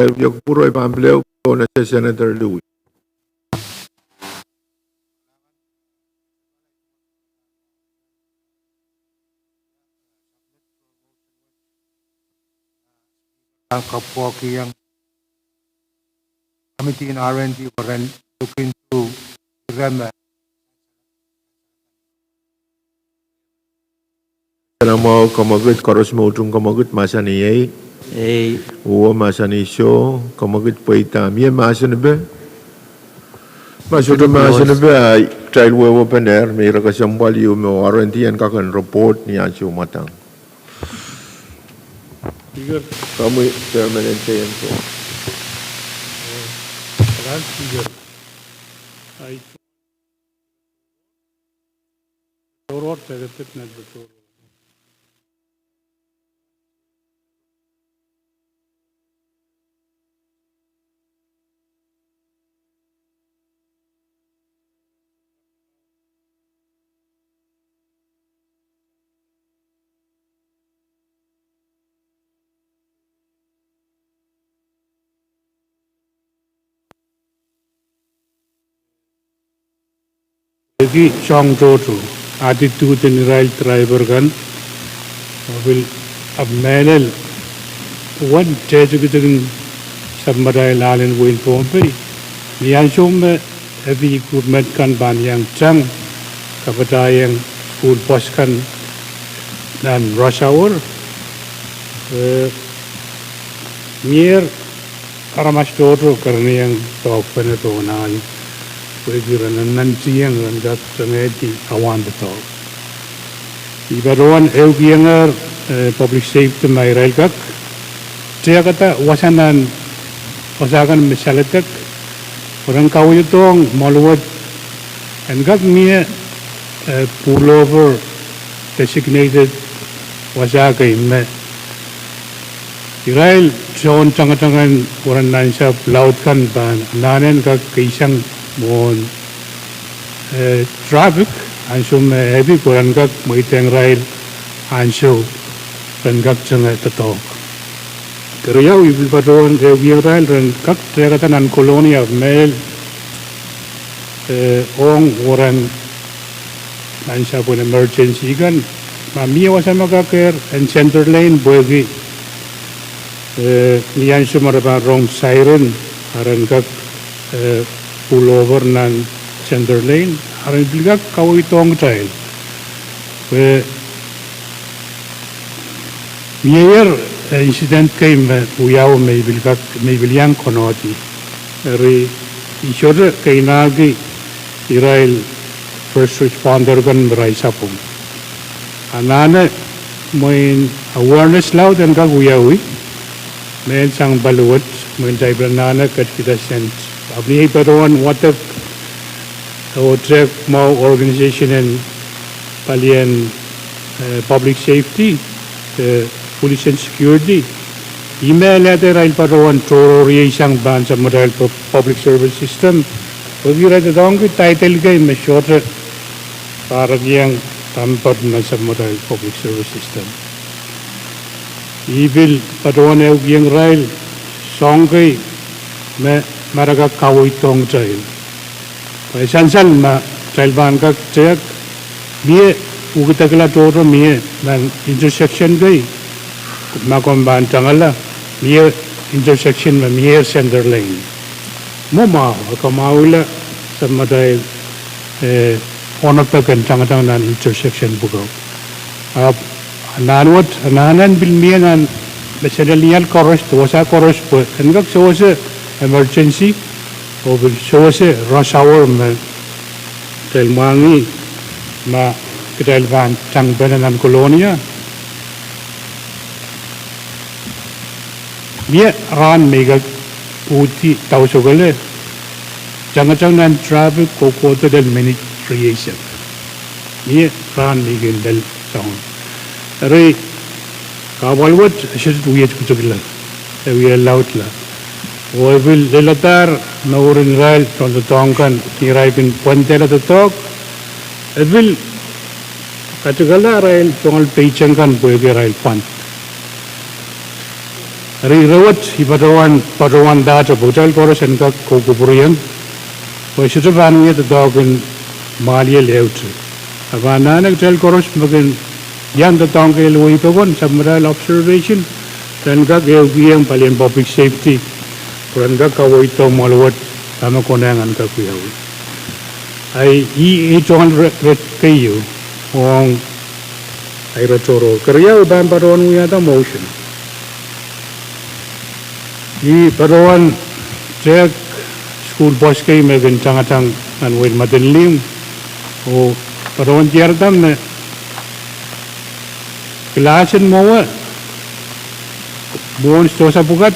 Eri kupwure pahn pil ehu, oh, Senator Louis. Pahn kapwurehiong committee en R and D pwe ren look into ire me Salamwahu, kamwekid, koaros me utung kamwekid, mahsanih ei. Ei. Uwe mahsanih soh, kamwekid pweida. Mie mahsanipe? Ma sohte mahsanipe, a kitail wehwehpenehr me ire kesempwal ieu me R and D en kak en report ni ansou mwadang. Speaker. Komwi Chairman en K M K. Eh, Madam Speaker, ahi tohrohr, tehketehk nan tohrohr. Pwehki soahng tohto, attitude en irail driver kan, oh pil ahpw mehlel, uwen tehtiktikin sapwmatail ahlen wehin Pohnpei, ni ansou me heavy equipment kan pahn iang tang, kapatahieng school bus kan nan rush hour, eh, mier aramas tohto kerenieng doahkpene pohn ahi, pwehki ren nantiheng ren kak tengehdi awan doadoahk. I patohwan ehukihongehr, eh, public safety ma irail kak tehkada wasa nan wasa kan me saledek, pwe ren kaweid ong mwoaluwet en kak mie, eh, pullover designated wasa kei me irail tohn tangatang en weren nansapw laud kan pahn anahne kak keisang mwohn, eh, traffic, ansou me heavy pwe ren kak mweidehng irail ansou ren kak tenge doadoahk. Keriau, I pil patohwan ehukihong irail ren kak tehkada nan Kolonia mehlel, eh, ong weren nansapwen emergency kan, ma mie wasa me kakehr en center lane pwehki, eh, ni ansou me re pahn rong siren, a ren kak, eh, pullover nan center lane, a ren pil kak kaweid ong kitail. Pwe mieier, eh, incident kei me wiawi me I pil kak, me I pil iang konehdi. Eri I sohte keinahki irail first responder kan me irail sapwung. Anahne mwein awareness laud en kak wiawi, mehn sang paliwet, mwein kitail pil anahne ketkihda sent. Ahpw ni ei patohwan wadek oh tehk mwahu organization en palien, eh, public safety, eh, police and security, I mehlel irail patohwan tohrohr rieisang pahn sapwmatail pu-, public service system, pwehki irail doadoahngki title kei me sohte pahrekiong pahn pahn nan sapwmatail public service system. I pil patohwan ehukihong irail soahng kei me, ma re kak kaweid ong kitail. Pwe sansal ma kitail pahn kak tehk, mie ukidekla tohto mie nan intersection kei, ma komw pahn tangala, mie intersection me mie center lane. Mwo mwahu, e kamwahwihla sapwmatail, eh, onopek en tangatang nan intersection pwuko. Ahpw anahn wet, anahnen pil mie nan me sendel ni ahl koaros, de wasa koaros pwe en kak sewese emergency, oh pil sewese rush hour me kitail mwahngih ma kitail pahn tangpene nan Kolonia. Mie rahn me I kak uhdi dausokele, tangatang nan traffic kohkohdo lel minit rieisek. Mie rahn me I kin lel soangen. Eri kahpwal wet e sohte wie tikitikla, e wie laudla. Oh e pil leladahr mouren irail tohndoadoahk kan, ni irail kin pwandehla doadoahk, e pil katikala irail tungoal peidek kan pwehki irail pwand. Eri ire wet I patohwan, patohwan dahte pwe kitail koaros en kak koukupwuriong, pwe sohte pahn wia doadoahk en mwahliel ehute. A pahn anahne kitail koaros me kin iang doadoahk en wehi pokon, sapwmatail observation, ren kak ehukihong palien public safety, pwe ren kak kaweid mwoahl wet, dahme konehng en kak wiawi. Ahi, ih ei tohn re, re keieu, ong ahi re tohrohr. Keriau, I pahn patohwan wiahda motion. I patohwan tehk sukuhl pwos kei me kin tangatang nan wehin Madolenihmw, oh patohwan diarada me kilas en mwowe, mwohn sdohsa pwukat,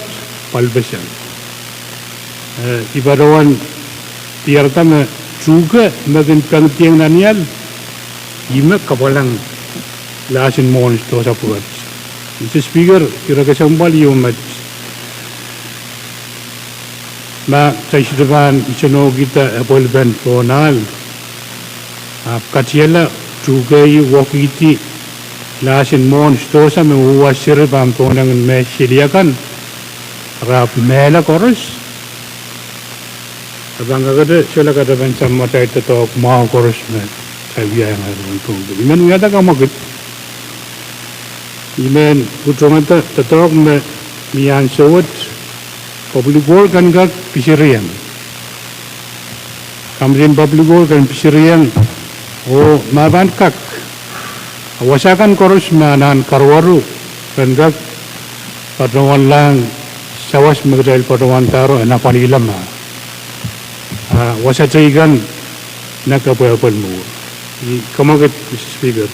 pwalpeseng. Eh, I patohwan diarada me tuhke me kin pengdiong nan ial, ih me kapwaiada kilas en mwohn sdohsa pwukat. Mister Speaker, ire kesempwal ieu met. Ma kitail sohte pahn isenohkihda apwalipen pohn ahl, ahpw katiala tuhke ieu wekihdi kilas en mwohn sdohsa me wasa seri pahn pohnangin me seli akan, re ahpw mehla koaros. A pahn kakete solahr katapan sapwmatail doadoahk mwahu koaros me kitail wiahiong ahr wen tohn. I men wiahda kamwekid. I men pwurehngada doadoahk me mi ansou wet, public work en kak pisirieng. Committee en public work en pisirieng, oh ma pahn kak, a wasa kan koaros me anahn karuwaru, ren kak patohwanlahng sawas me kitail patohwandahro en apwalihla ma, ah, wasa teikan nek apwapwal mour. I kamwekid, Mister Speaker.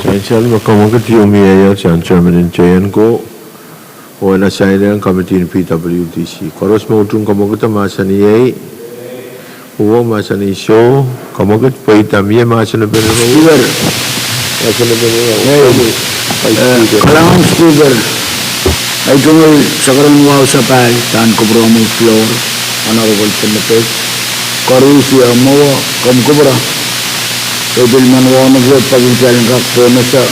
Sansal me kamwekid ieu mie ieu sang chairman en J N ko, oh en assign-ehng committee en P W D C. Koaros me utung kamwekid mahsanih ei. Uhwong mahsanih soh, kamwekid pweida. Mie mahsen en pene? Speaker. Mahsen en pene? Ei, Vice eh, Speaker. Kalahngan Speaker. Ei, tungoal sakaradahn wahu sapahl pahn kupwuromwi floor, Honorable Timothy. Koarusie mwowe, komw kupwure. Ei, pil men wauneki pwe kitail en kak pohnese,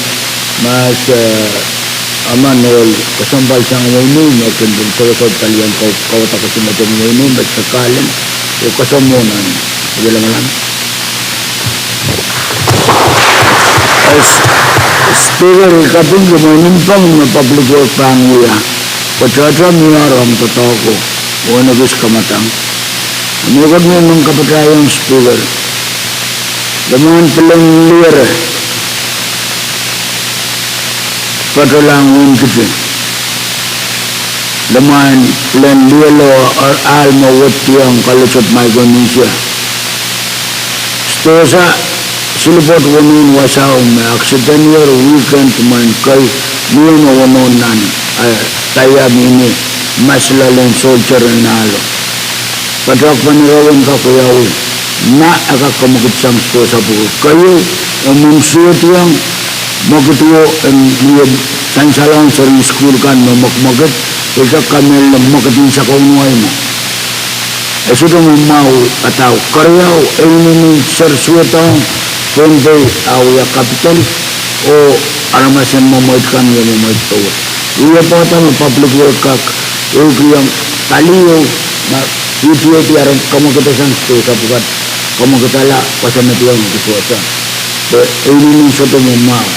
ma se, eh, emen ohl kesempwal sang wehi nein, me kin pil sewese palien ko, kawada kesempwal sang wehi nein, Mister Kalin, oh kesempwal nan ilemelan. As Speaker, I kapingki mwein I pwong me public work pahn wia, pwe tohto mie rong doadoahko, oh en ekis kamadang. Mie kot me I men kapatahiong Speaker, limwahn pilen liere patohlahng wehin Kiti. Limwahn pilen lielo, ahl me wediong College of Micronesia. Sdohsa silipwoat weneu wasao me accident ier weekend mwein kei mie me wonohn nan, eh, taia mihmi mas loalen soldier en ahlo. Patohk pahn ire wet en kak wiawi, ma e kak kamwekid sang sdohsa pwukat. Keieu, e men suwediong mwekid wo en wie sansalehng seri sukuhl kan me mwekmwekid, e kak kamehlele mwekid en sakau en wai mwo. E sohte mwahu, a dahme keriau, e inenen seri suwedong Pohnpei, a wia capital, oh aramas en mwemweit kan wie mwemweit powe. Wie pwehda me public work kak ehukihong pali ieu, ma P T A D aren kamwekid sang sdohsa pwukat, kamwekidala wasa me diong kisuwasa. Pwe e inenen sohte mwahu.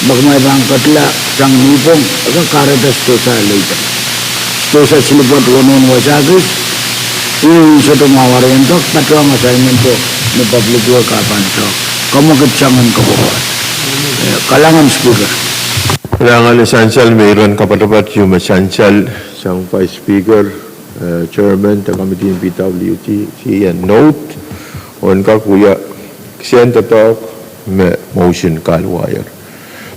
Ma kumwail pahn ketila sang nipwong, e kak kahrehda sdohsa leida. Sdohsa silipwoat weneu wasa kis, e sohte mwahu, aren dok patohng assignment o me public work a pahn doadoahk. Kamwekid sang en kapwukat. Eh, kalahngan Speaker. Kalahngan. Sansal me iren kapatapat ieu me sansal sang Vice Speaker, eh, Chairman de Committee en P W D C en note, oh en kak wia kisehn doadoahk me motion kaluwahier.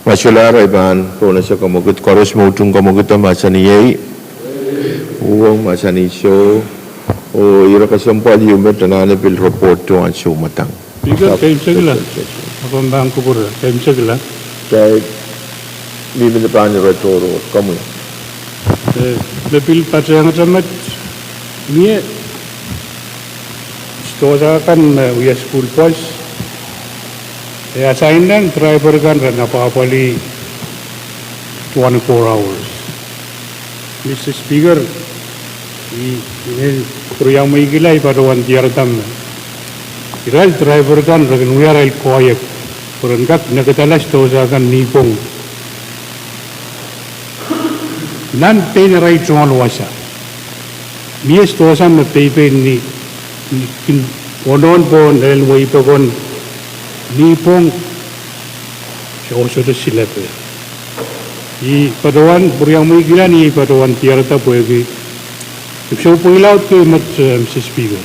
Ma solahr, I pahn pohnese kamwekid. Koaros me utung kamwekid mahsanih ei. Uhwong mahsanih soh. Oh ire kesempwal ieu me anahne pil report tohn ansou mwadang. Speaker, keimwseklahng. Ahpw pahn kupwure, keimwseklahng. Kitail mihmi ni pahn ire tohrohr, komwi. Eh, me pil patehngete met, mie sdohsa kan me wia sukuhl pwos, E assign nan driver kan ren apwahpwalih twenty-four hours. Mister Speaker, I men pwuriamweikihla I patohwan diarada me irail driver kan re kin wia arail koahiek pwe ren kak nekidala sitohsa kan nipwong nan pein arail tungoal wasa. Mie sitohsa me peipei ni, ni kin wonohn pohn lel weipokon nipwong, se sohte silepe. I patohwan pwuriamweikihla ni I patohwan diarada pwehki I sou pweilaud kei met, eh, Mister Speaker.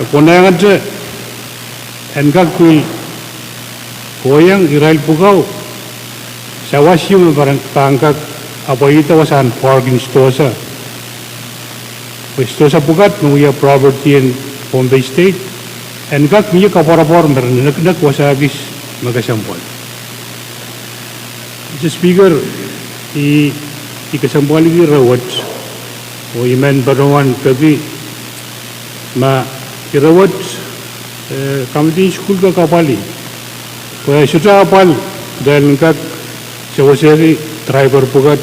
E konehngete en kak pil kohieng irail pwukoa sawas me pahn, pahn kak apweida wasahn park en sitohsa. Pwe sitohsa pwukat me wia property en Pohnpei State, en kak mie koapworopwor me re nekinek wasa kis me kesempwal. Mister Speaker, I, I kesempwaliki ire wet, oh I men patohwan peki ma ire wet, eh, committee en sukuhl kak apwalih. Pwe sohte apwal kitail en kak sewesehki driver pwukat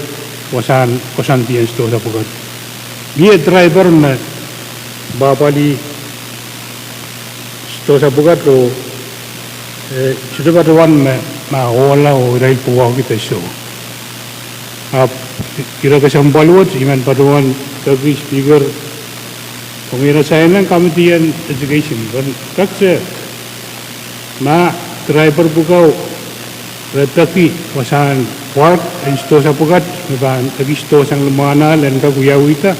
wasahn koasoandien sitohsa pwukat. Mie driver me apwalih sitohsa pwukat oh, eh, sohte patohwan me, ma ohla oh irail pwukoahki de soh. Ahpw ire kesempwal wet I men patohwan peki Speaker, komw assign nan committee en education, ren kak se ma driver pwukoa re peki wasahn park en sitohsa pwukat me pahn ekis sitohsang limwahn ahl en kak wiawihda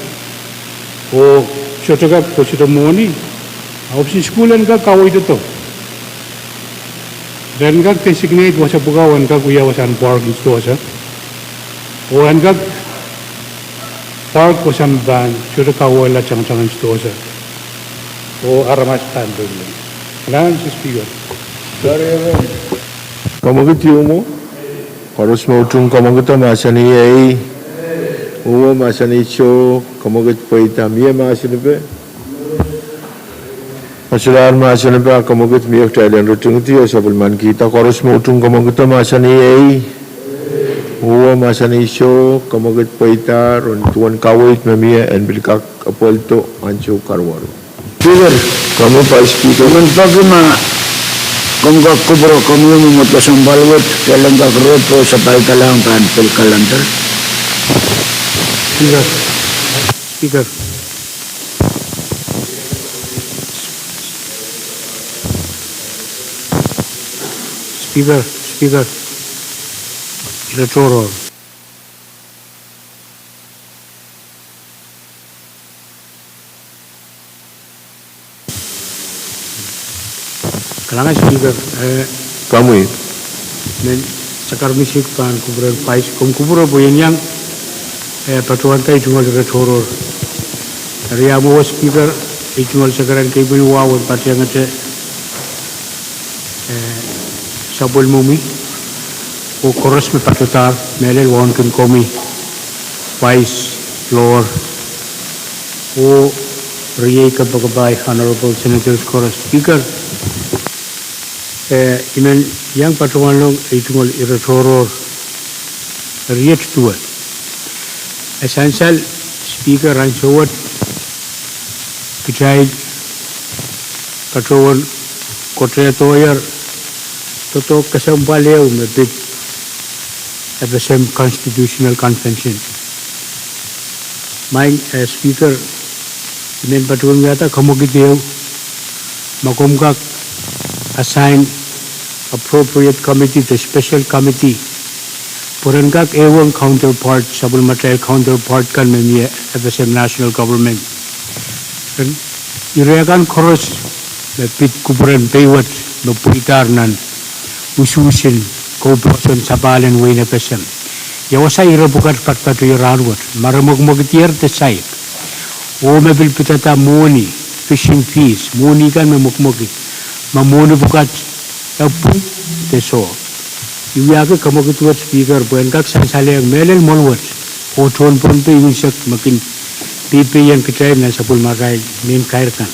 oh sohte kak pwosodo mwohni, ahpw pwe sukuhl en kak kaweiddo. Ren kak designate wasa pwukoa en kak wia wasahn park en sitohsa, oh en kak park wasa me pahn sohte kauwehla tangatang en sitohsa, oh aramas pahn pil. Mister Speaker, kamwekid ieu mwo. Koaros me utung kamwekid mahsanih ei. Uwe mahsanih soh, kamwekid pweida. Mie mahsenipe? Masulahr mahsenipe, kamwekid mie. Kitail en ritingidi oh sapwellimanikihda. Koaros me utung kamwekid mahsanih ei. Uwe mahsanih soh, kamwekid pweida. Ren duwen kaweid me mie en pil kak apwalido ansou karuwaru. Speaker. Komwi Vice Speaker. I men peki ma komw kak kupwure komwi mwomwohd kesempwal wet, kitail en kak rop oh sapahl doadoahk pahn pil calendar. Speaker. Speaker. Speaker, Speaker. Ire tohrohr. Kalahngan Speaker, eh, komwi. Men sakar misik pahn kupwuren Vice, komw kupwure pwe I en iang, eh, patohwanda ei tungoal ire tohrohr. Eri mwo Speaker, ei tungoal sakaran kei pwil wahu en patehngete, eh, sapwellimomwi oh koaros me patohdahr, mehlel wauneki komwi Vice, Lord, oh riei kompoakepahi Honorable Senators koaros. Speaker, eh, I men iang patohwanlong ei tungoal ire tohrohr. Riet duwe. E sansal Speaker, ansou wet kitail patohwan koatedohier doadoahk kesempwal ehu me pid FSM Constitutional Convention. Maing, eh, Speaker, I men patohwan wiahda kamwekid ehu, ma komw kak assign appropriate committee de special committee pwe ren kak ehuong counterpart, sapwellimatail counterpart kan me mie FSM National Government. Ren ire kan koaros me pid kupwuren pei wet me pweidahr nan usuhsen koupwoson sapahl en wehin FSM. Ia wasa ire pwukat patopato rahnwet, ma re mwekmwekidier de saik, oh me pil pidada mwohni, tuition fees, mwohni kan me mwekmwekid, ma mwohni pwukat e pwung de soh. I wiahki kamwekid wet Speaker pwe en kak sansalehng mehlel mwoal wet, oh tohn Pohnpei unsek me kin peipeien kitail nan sapwellimatail mehn kair kan.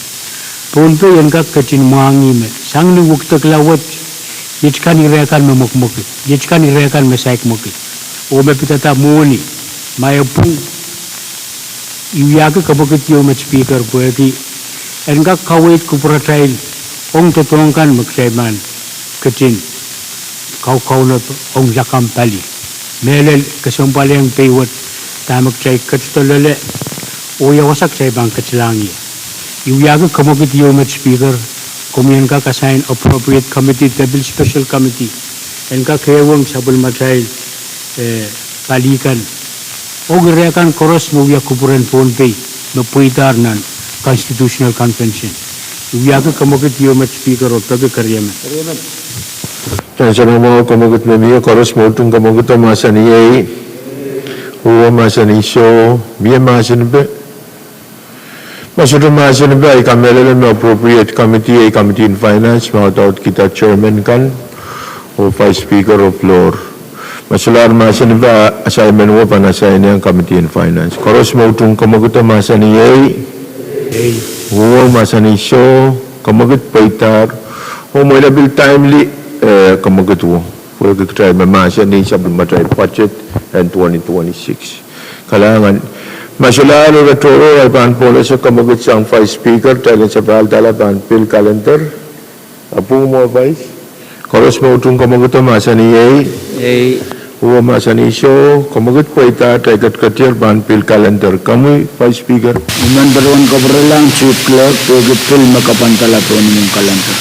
Pohnpei en kak ketin mwahngih me sang ni wekidekla wet, Iet kan ire kan me mwekmwekid, iet kan ire kan me saik mwekid, oh me pidada mwohni, ma e pwung, I wiahki kemwekid ieu met Speaker pwehki en kak kaweid kupwuratail ong doadoahk kan me kitail pahn ketin kaukaunop ong lakapw pali. Mehlel kesempwalehng pei wet dahme kitail ketido loale, oh ia wasa kitail pahn ketilahng ie. I wiahki kemwekid ieu met Speaker, komwi en kak assign appropriate committee de pil special committee en kak ehuong sapwellimatail, eh, pali kan ong ire kan koaros me wia kupwuren Pohnpei me pweidahr nan Constitutional Convention. I wiahki kemwekid ieu met Speaker oh peki keriemen. Ansou me kemwekid me mie, koaros me utung kemwekido mahsanih ei. Uwe mahsanih soh, mie mahsen pe. Ma sohte mahsen pe, I kamehlele me appropriate committee, ei committee in finance, me audaudkihda chairman kan, oh vice speaker oh floor. Ma solahr mahsen pe, assignment wet pahn assign-iong committee in finance. Koaros me utung kemwekido mahsanih ei. Uwe mahsanih soh, kemwekid pweidahr. Oh mwein e pil timely, eh, kemwekid wo. Pwehki kitail me mahsanih sapwellimatail budget en twenty twenty-six. Kalahngan. Ma solahr ire tohrohr, I pahn pohnese kemwekid sang vice speaker, kitail en sapahl dahla pahn pil calendar. A pwung mwo vice? Koaros me utung kemwekido mahsanih ei. Ei. Uwe mahsanih soh, kemwekid pweidahr, kitail ketiketier pahn pil calendar. Komwi vice speaker. Member en kapwurelahng chief clerk pwehki pil me kapwandala pohn imwin calendar.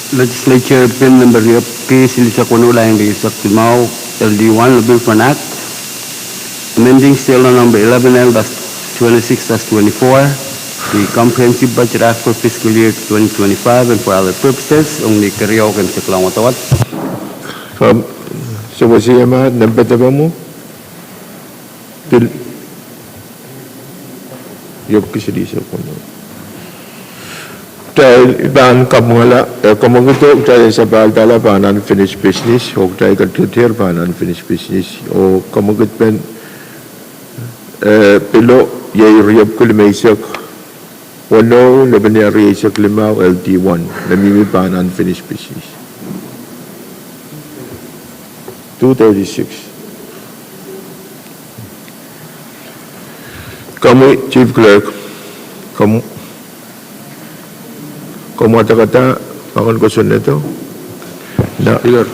Legislature Bill Number riepwiki silihsek weneu, lain rieisek limau, L D one, a bill for an act amending State Law Number eleven L dash twenty-six dash twenty-four, the Comprehensive Budget Act for fiscal year twenty twenty-five and for other purposes, ong ni keriau keimwseklahng wadawad. Kom, sewese ma, nempe depamwo? Pil, riepwiki silihsek weneu. Kitail pahn kapwungala, eh, kemwekido, kitail en sapahl dahla pahn unfinished business, oh kitail ketiketier pahn unfinished business, oh kemwekid pen, eh, pilo, iei riepwiki limeisek weneu, lepenia rieisek limau, L D one, me mihmi pahn unfinished business. Two thirty-six. Komwi, Chief Clerk, kom, komw wadekada, ma komw kosonnedo. Na, Speaker.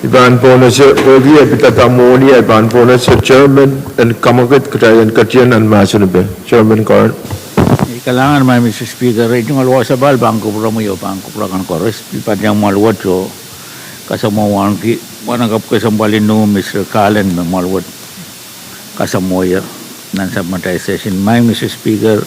I pahn pohnese, pwehki e pidada mwohni, I pahn pohnese chairman en kemwekid, kitail en ketin nan mahsen pe. Chairman Karen. Ei, kalahngan, Madam Speaker, ei, tungoal wasapahl pahn kupwuromwi oh pahn kupwur akan koaros, pil patehng mwoahl wet oh kasamwowahnki, wahnakapw kesempwal inou, Mister Kalen, me mwoahl wet kasamwohier nan sapwellimatail session. Maing Mister Speaker,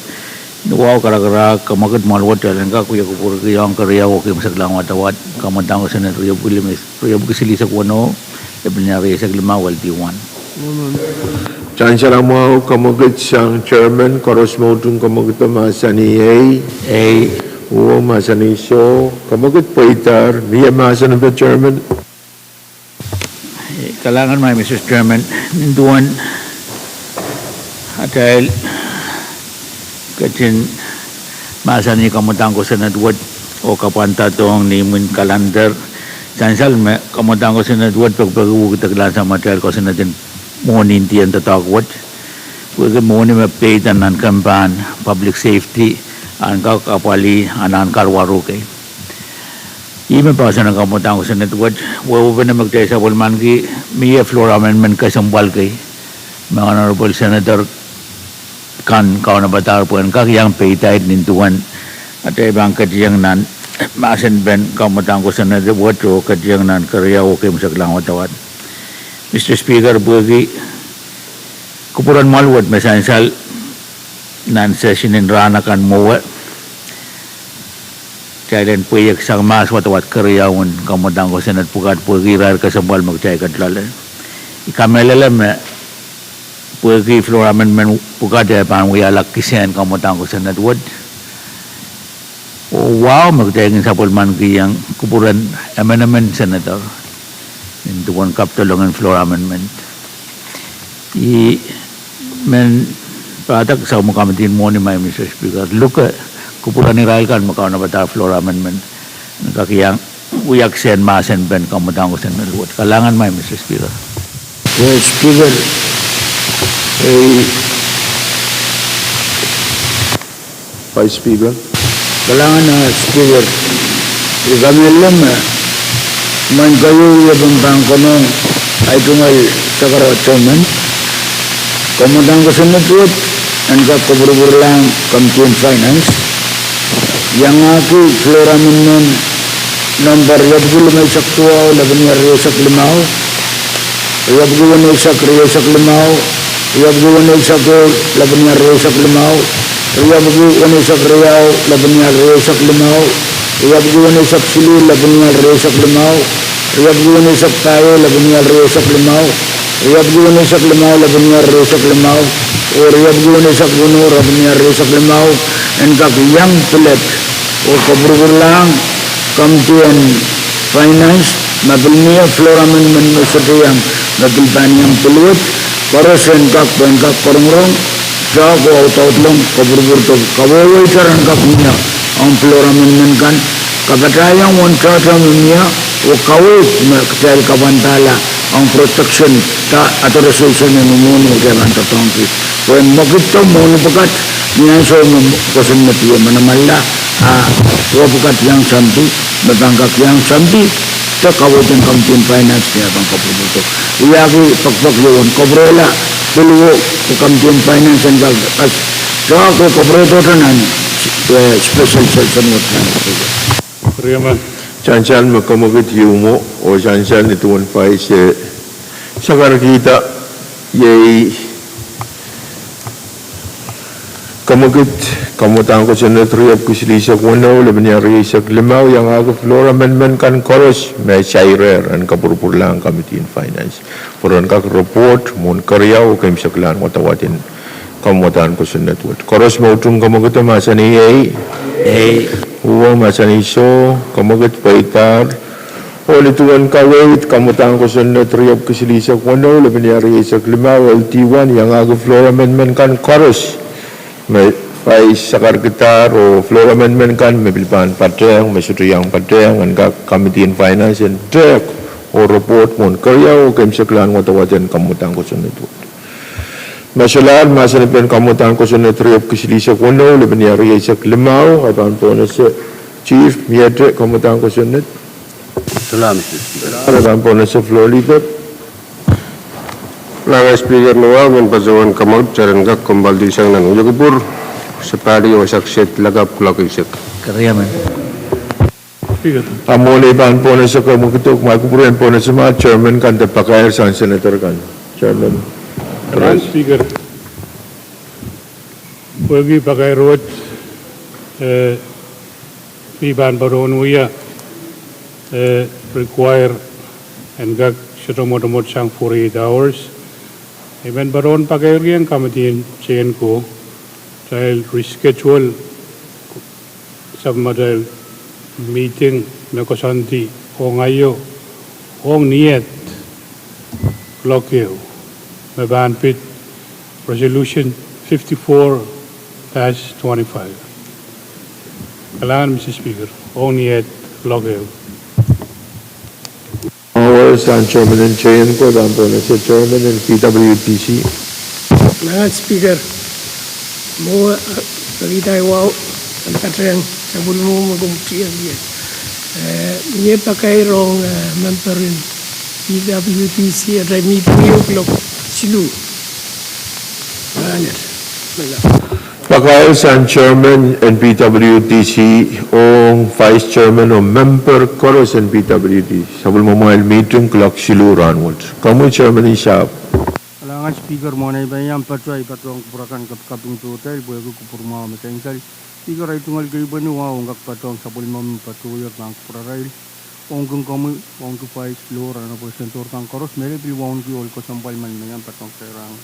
ni wahu karakarahk, kemwekid mwoahl wet kitail en kak wia kupwurki ong keriau oh keimwseklahng wadawad, kamwadang kosonned riepwiki silihsek weneu, lepenia rieisek limau, L D one. Sansal mwahu, kemwekid sang chairman, koaros me utung kemwekido mahsanih ei. Ei. Uwe mahsanih soh, kemwekid pweidahr, mie mahsen pe chairman. Kalahngan, Madam Speaker, nin duwen atail ketin mahsanih kamwadang kosonned wet oh kapwandahdohng ni imwin calendar. Sansal me kamwadang kosonned wet pekipeki wukidek nan samatail kosonned en mwohni ndien doadoahk wet. Pwehki mwohni me peida nan kemp en public safety, en kak apwalih anahn kaluwaru kei. Ih me poahsoan en kamwadang kosonned wet, wehwehpene me kitail sapwellimaniki, mie floor amendment kesempwal kei me Honorable Senator kan kaunopada pwehn kak iang peidahr nin duwen atail pahn ketiong nan mahsen pen kamwadang kosonned wet oh ketiong nan keriau oh keimwseklahng wadawad. Mister Speaker, pwehki kupwuren mwoahl wet me sansal nan session en rahn akan mwowe, kitail en pweiek sang mahs wadawad keriau en kamwadang kosonned pwukat pwehki irair kesempwal me kitail ket loale. I kamehlele me pwehki floor amendment pwukat e pahn wiahla kisehn kamwadang kosonned wet, oh wahu me kitail kin sapwellimanikihong kupwuren emenemen senator nin duwen kapidolong en floor amendment. I men Padahk sang me committee en mwohni, Maing Mister Speaker, luke kupwuren irail kan me kaunopada floor amendment en kak iang wia kisehn mahsen pen kamwadang kosonned wet. Kalahngan, Maing Mister Speaker. Speaker, eh, Vice Speaker. Kalahngan, eh, Speaker. I kamehlele me mwein keieu I pahn pahn konehng ahi tungoal sakarada tohnmen. Kamwadang kosonned wet en kak kupwurupwurlahng Committee en Finance, iangahki floor amendment number riepwiki limeisek duwau, lepin iar rieisek limau, riepwiki weneisek rieisek limau, riepwiki weneisek ehu, lepin iar rieisek limau, riepwiki weneisek riau, lepin iar rieisek limau, riepwiki weneisek siluh, lepin iar rieisek limau, riepwiki weneisek pahieu, lepin iar rieisek limau, riepwiki weneisek limau, lepin iar rieisek limau, oh riepwiki weneisek weneu, lepin iar rieisek limau, en kak iang piled oh kupwurupwurlahng Committee en Finance, ma pil mie floor amendment me sohte iang, ma pil pahn iang pil wet, koaros en kak, pwehn kak rongorong, tohk oh audaudlahng kupwurupwurdohu. Kawehwehier en kak mie ong floor amendment kan, kapataiong uwen tohto me mie, oh kaweid me kitail kapwandala ong protection de authorization en mwohni me kitail pahn doadoahngki. Pwe mwekid de mwohni pwukat, ni ansou me kosonned wet manamalla, a, oh pwukat iang soandi, me pahn kak iang soandi, de kaweid en Committee en Finance ni pahn kupwurupwurdohu. Wiahki pekipek ieu en kupwurehla, pil wia Committee en Finance en kak, as, tohk oh kupwurehdohte nan, eh, special session wet. Sansal me kemwekid ieu mwo, oh sansal ni duwen Vice, eh, sakarkihda, iei kemwekid kamwadang kosonned riepwiki silihsek weneu, lepin iar rieisek limau, iangahki floor amendment kan koaros me saireh en kupwurupwurlahng Committee en Finance. Pwe ren kak report mwohn keriau oh keimwseklahn wadawad en kamwadang kosonned wet. Koaros me utung kemwekido mahsanih ei. Ei. Uhwong mahsanih soh, kemwekid pweidahr. Oh ni duwen kaweid, kamwadang kosonned riepwiki silihsek weneu, lepin iar rieisek limau, L D one, iangahki floor amendment kan koaros me Vice sakarkidahr, oh floor amendment kan me pil pahn patehng, me sohte iang patehng, en kak Committee en Finance en tehk oh report mwohn keriau oh keimwseklahn wadawad en kamwadang kosonned wet. Ma solahr mahsanipen kamwadang kosonned riepwiki silihsek weneu, lepin iar rieisek limau, I pahn pohnese Chief, miehte kamwadang kosonned. Solahr, Mister Speaker. I pahn pohnese Floor Leader. Kalahngan Speaker, ni wahu men patohwan kemwekid en kak kommoaldi sang nan wiekiper, se pali oh sak set lakapw kuloak eisek. Keriamen. Speaker. A mwohn ei pahn pohnese kemwekido, ma kupwuren pohnese ma chairman kan de pakair sang senator kan. Chairman. Kalahngan Speaker. Pwehki pakair wet, eh, me I pahn patohwan wia, eh, require en kak sohte mwotomwot sang forty-eight hours. I men patohwan pakairkihong committee en Senko, kitail reschedule sang atail meeting me koasoandi ong aio, ong niet kuloak ehu, me pahn pid Resolution fifty-four dash twenty-five. Kalahngan, Mister Speaker, ong niet kuloak ehu. Awa sang chairman en Senko, I pahn pohnese chairman en P W T C. Kalahngan Speaker, mwo, eh, pekihda ahi wahu en patehng sapwellime me komw tieng ie. Eh, mie pakair ong, eh, member en P W T C, atail meeting ieu kuloak siluh. Kalahngan. Pakair sang chairman en P W T C ong vice chairman oh member koaros en P W T C. Sapwellimamwail meeting kuloak siluh rahnwet. Komwi chairman en sahpw. Kalahngan Speaker, mwohn ei pahn iang patohwan, patohwan kupwur akan kapikaping pohtail, pwehki kupwur mwahu me sansal. Speaker, ahi tungoal keipweni wahu en kak patohwan sapwellimomwi patohwan pahn kupwurarail. Ong kin komwi, ong kin vice, floor, and opposition tohr kan koaros, mehlel pil wauneki ohl kesempwal men me I pahn patohwan kitail rahn.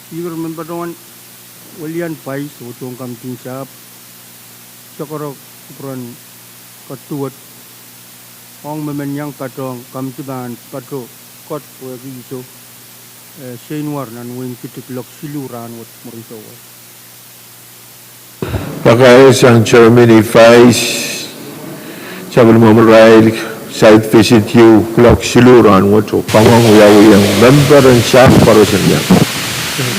Speaker, men patohwan welian vice, oh soun committee en sahpw, sohte kupwuren ketiket, ong me men iang patohwan committee pahn patohwan kot wehwehki iso. eh, Seinwar nan wehin Kiti kuloak siluh rahnwet mwurin souwas. Pakair sang chairman, vice, sapwellime mwohmwrail site visit ieu kuloak siluh rahnwet oh kamwahwiawihong memper en sahpw koaros en iang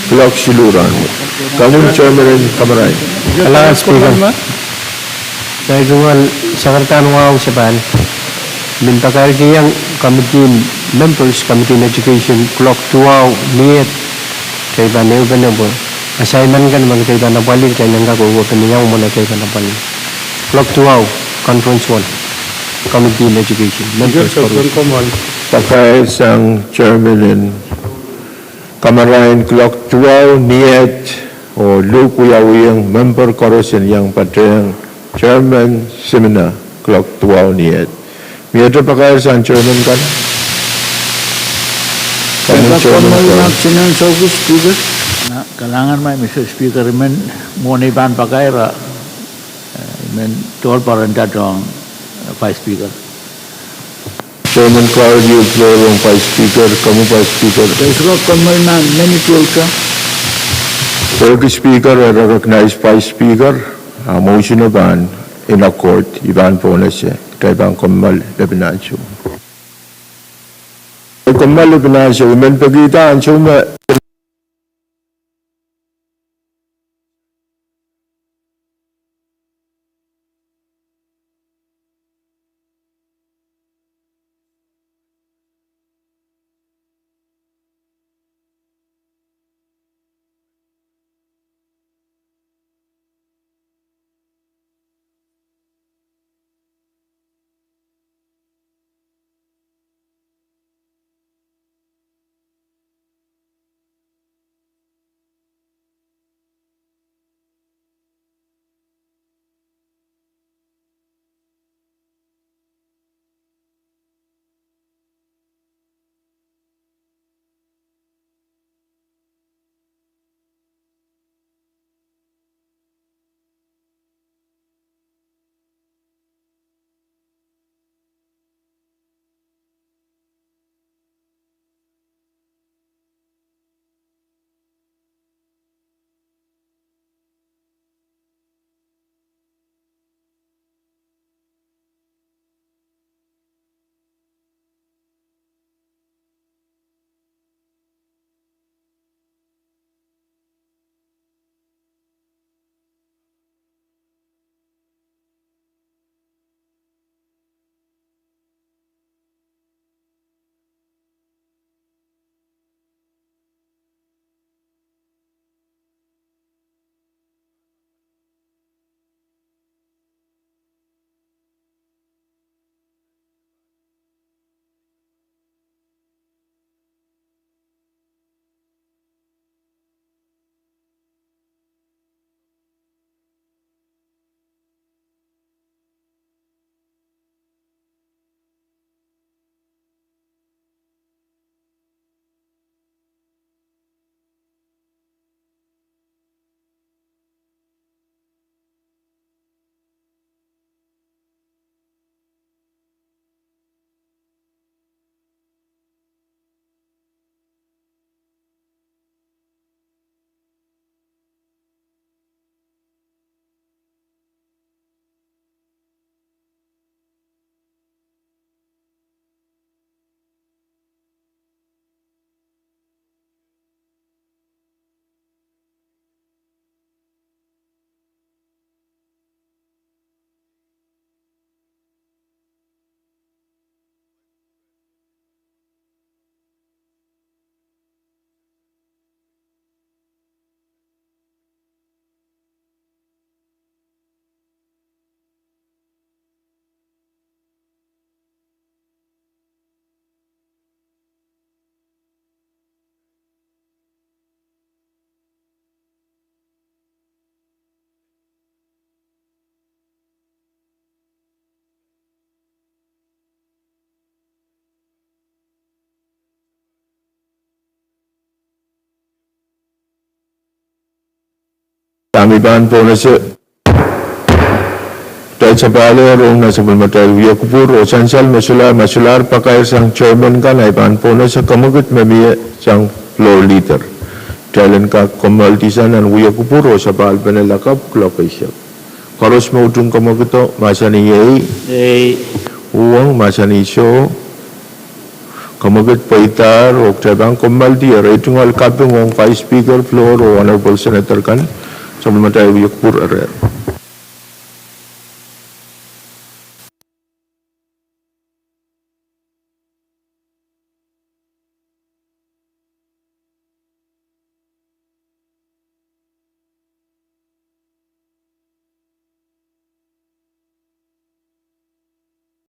kuloak siluh rahnwet. Komwi chairman en kamarain. Kalahngan Speaker. Ngehi tungoal sakaradahn wahu se pahn men pakairkihong committee members, committee en education, kuloak duwau ni et, kitail pahn ehupene pwe assignment kan me kitail pahn apwalih, kitail en kak ehupene iang mwo me kitail pahn apwalih. Kuloak duwau, conference one, committee en education, members koaros. Pakair sang chairman en kamarain kuloak duwau ni et, oh luhk wiawihong memper koaros en iang patehng chairman seminar kuloak duwau ni et. Miehte pakair sang chairman kan? Kalahngan, Mister Speaker, I men mwohn ei pahn pakair, eh, I men tohrohr pwaranda ong, eh, Vice Speaker. Chairman Cloud, iei floor ong Vice Speaker, komwi Vice Speaker. Pwehki Speaker e recognize Vice Speaker, a mwohnseno pahn in accord, I pahn pohnese, kitail pahn kommoal lepin ansou. Kommoal lepin ansou, I men pekihda ansou me Dahme I pahn pohnese, kitail sapahl rong nan sapwellimatail wia kupwur oh sansal me solahr, me solahr pakair sang chairman kan, I pahn pohnese kamwekid me mie sang floor leader. Kitail en kak komoaldi sang nan wia kupwur oh sapahl pene lakapw kuloak eisek. Koaros me utung kamwakido, mahsanih ei. Uhwong, mahsanih soh. Kamwakid pweidahr oh kitail pahn komoaldi, eri ei tungoal kaping ong Vice Speaker, floor oh honorable senator kan, sapwellimatail wia kupwur rer.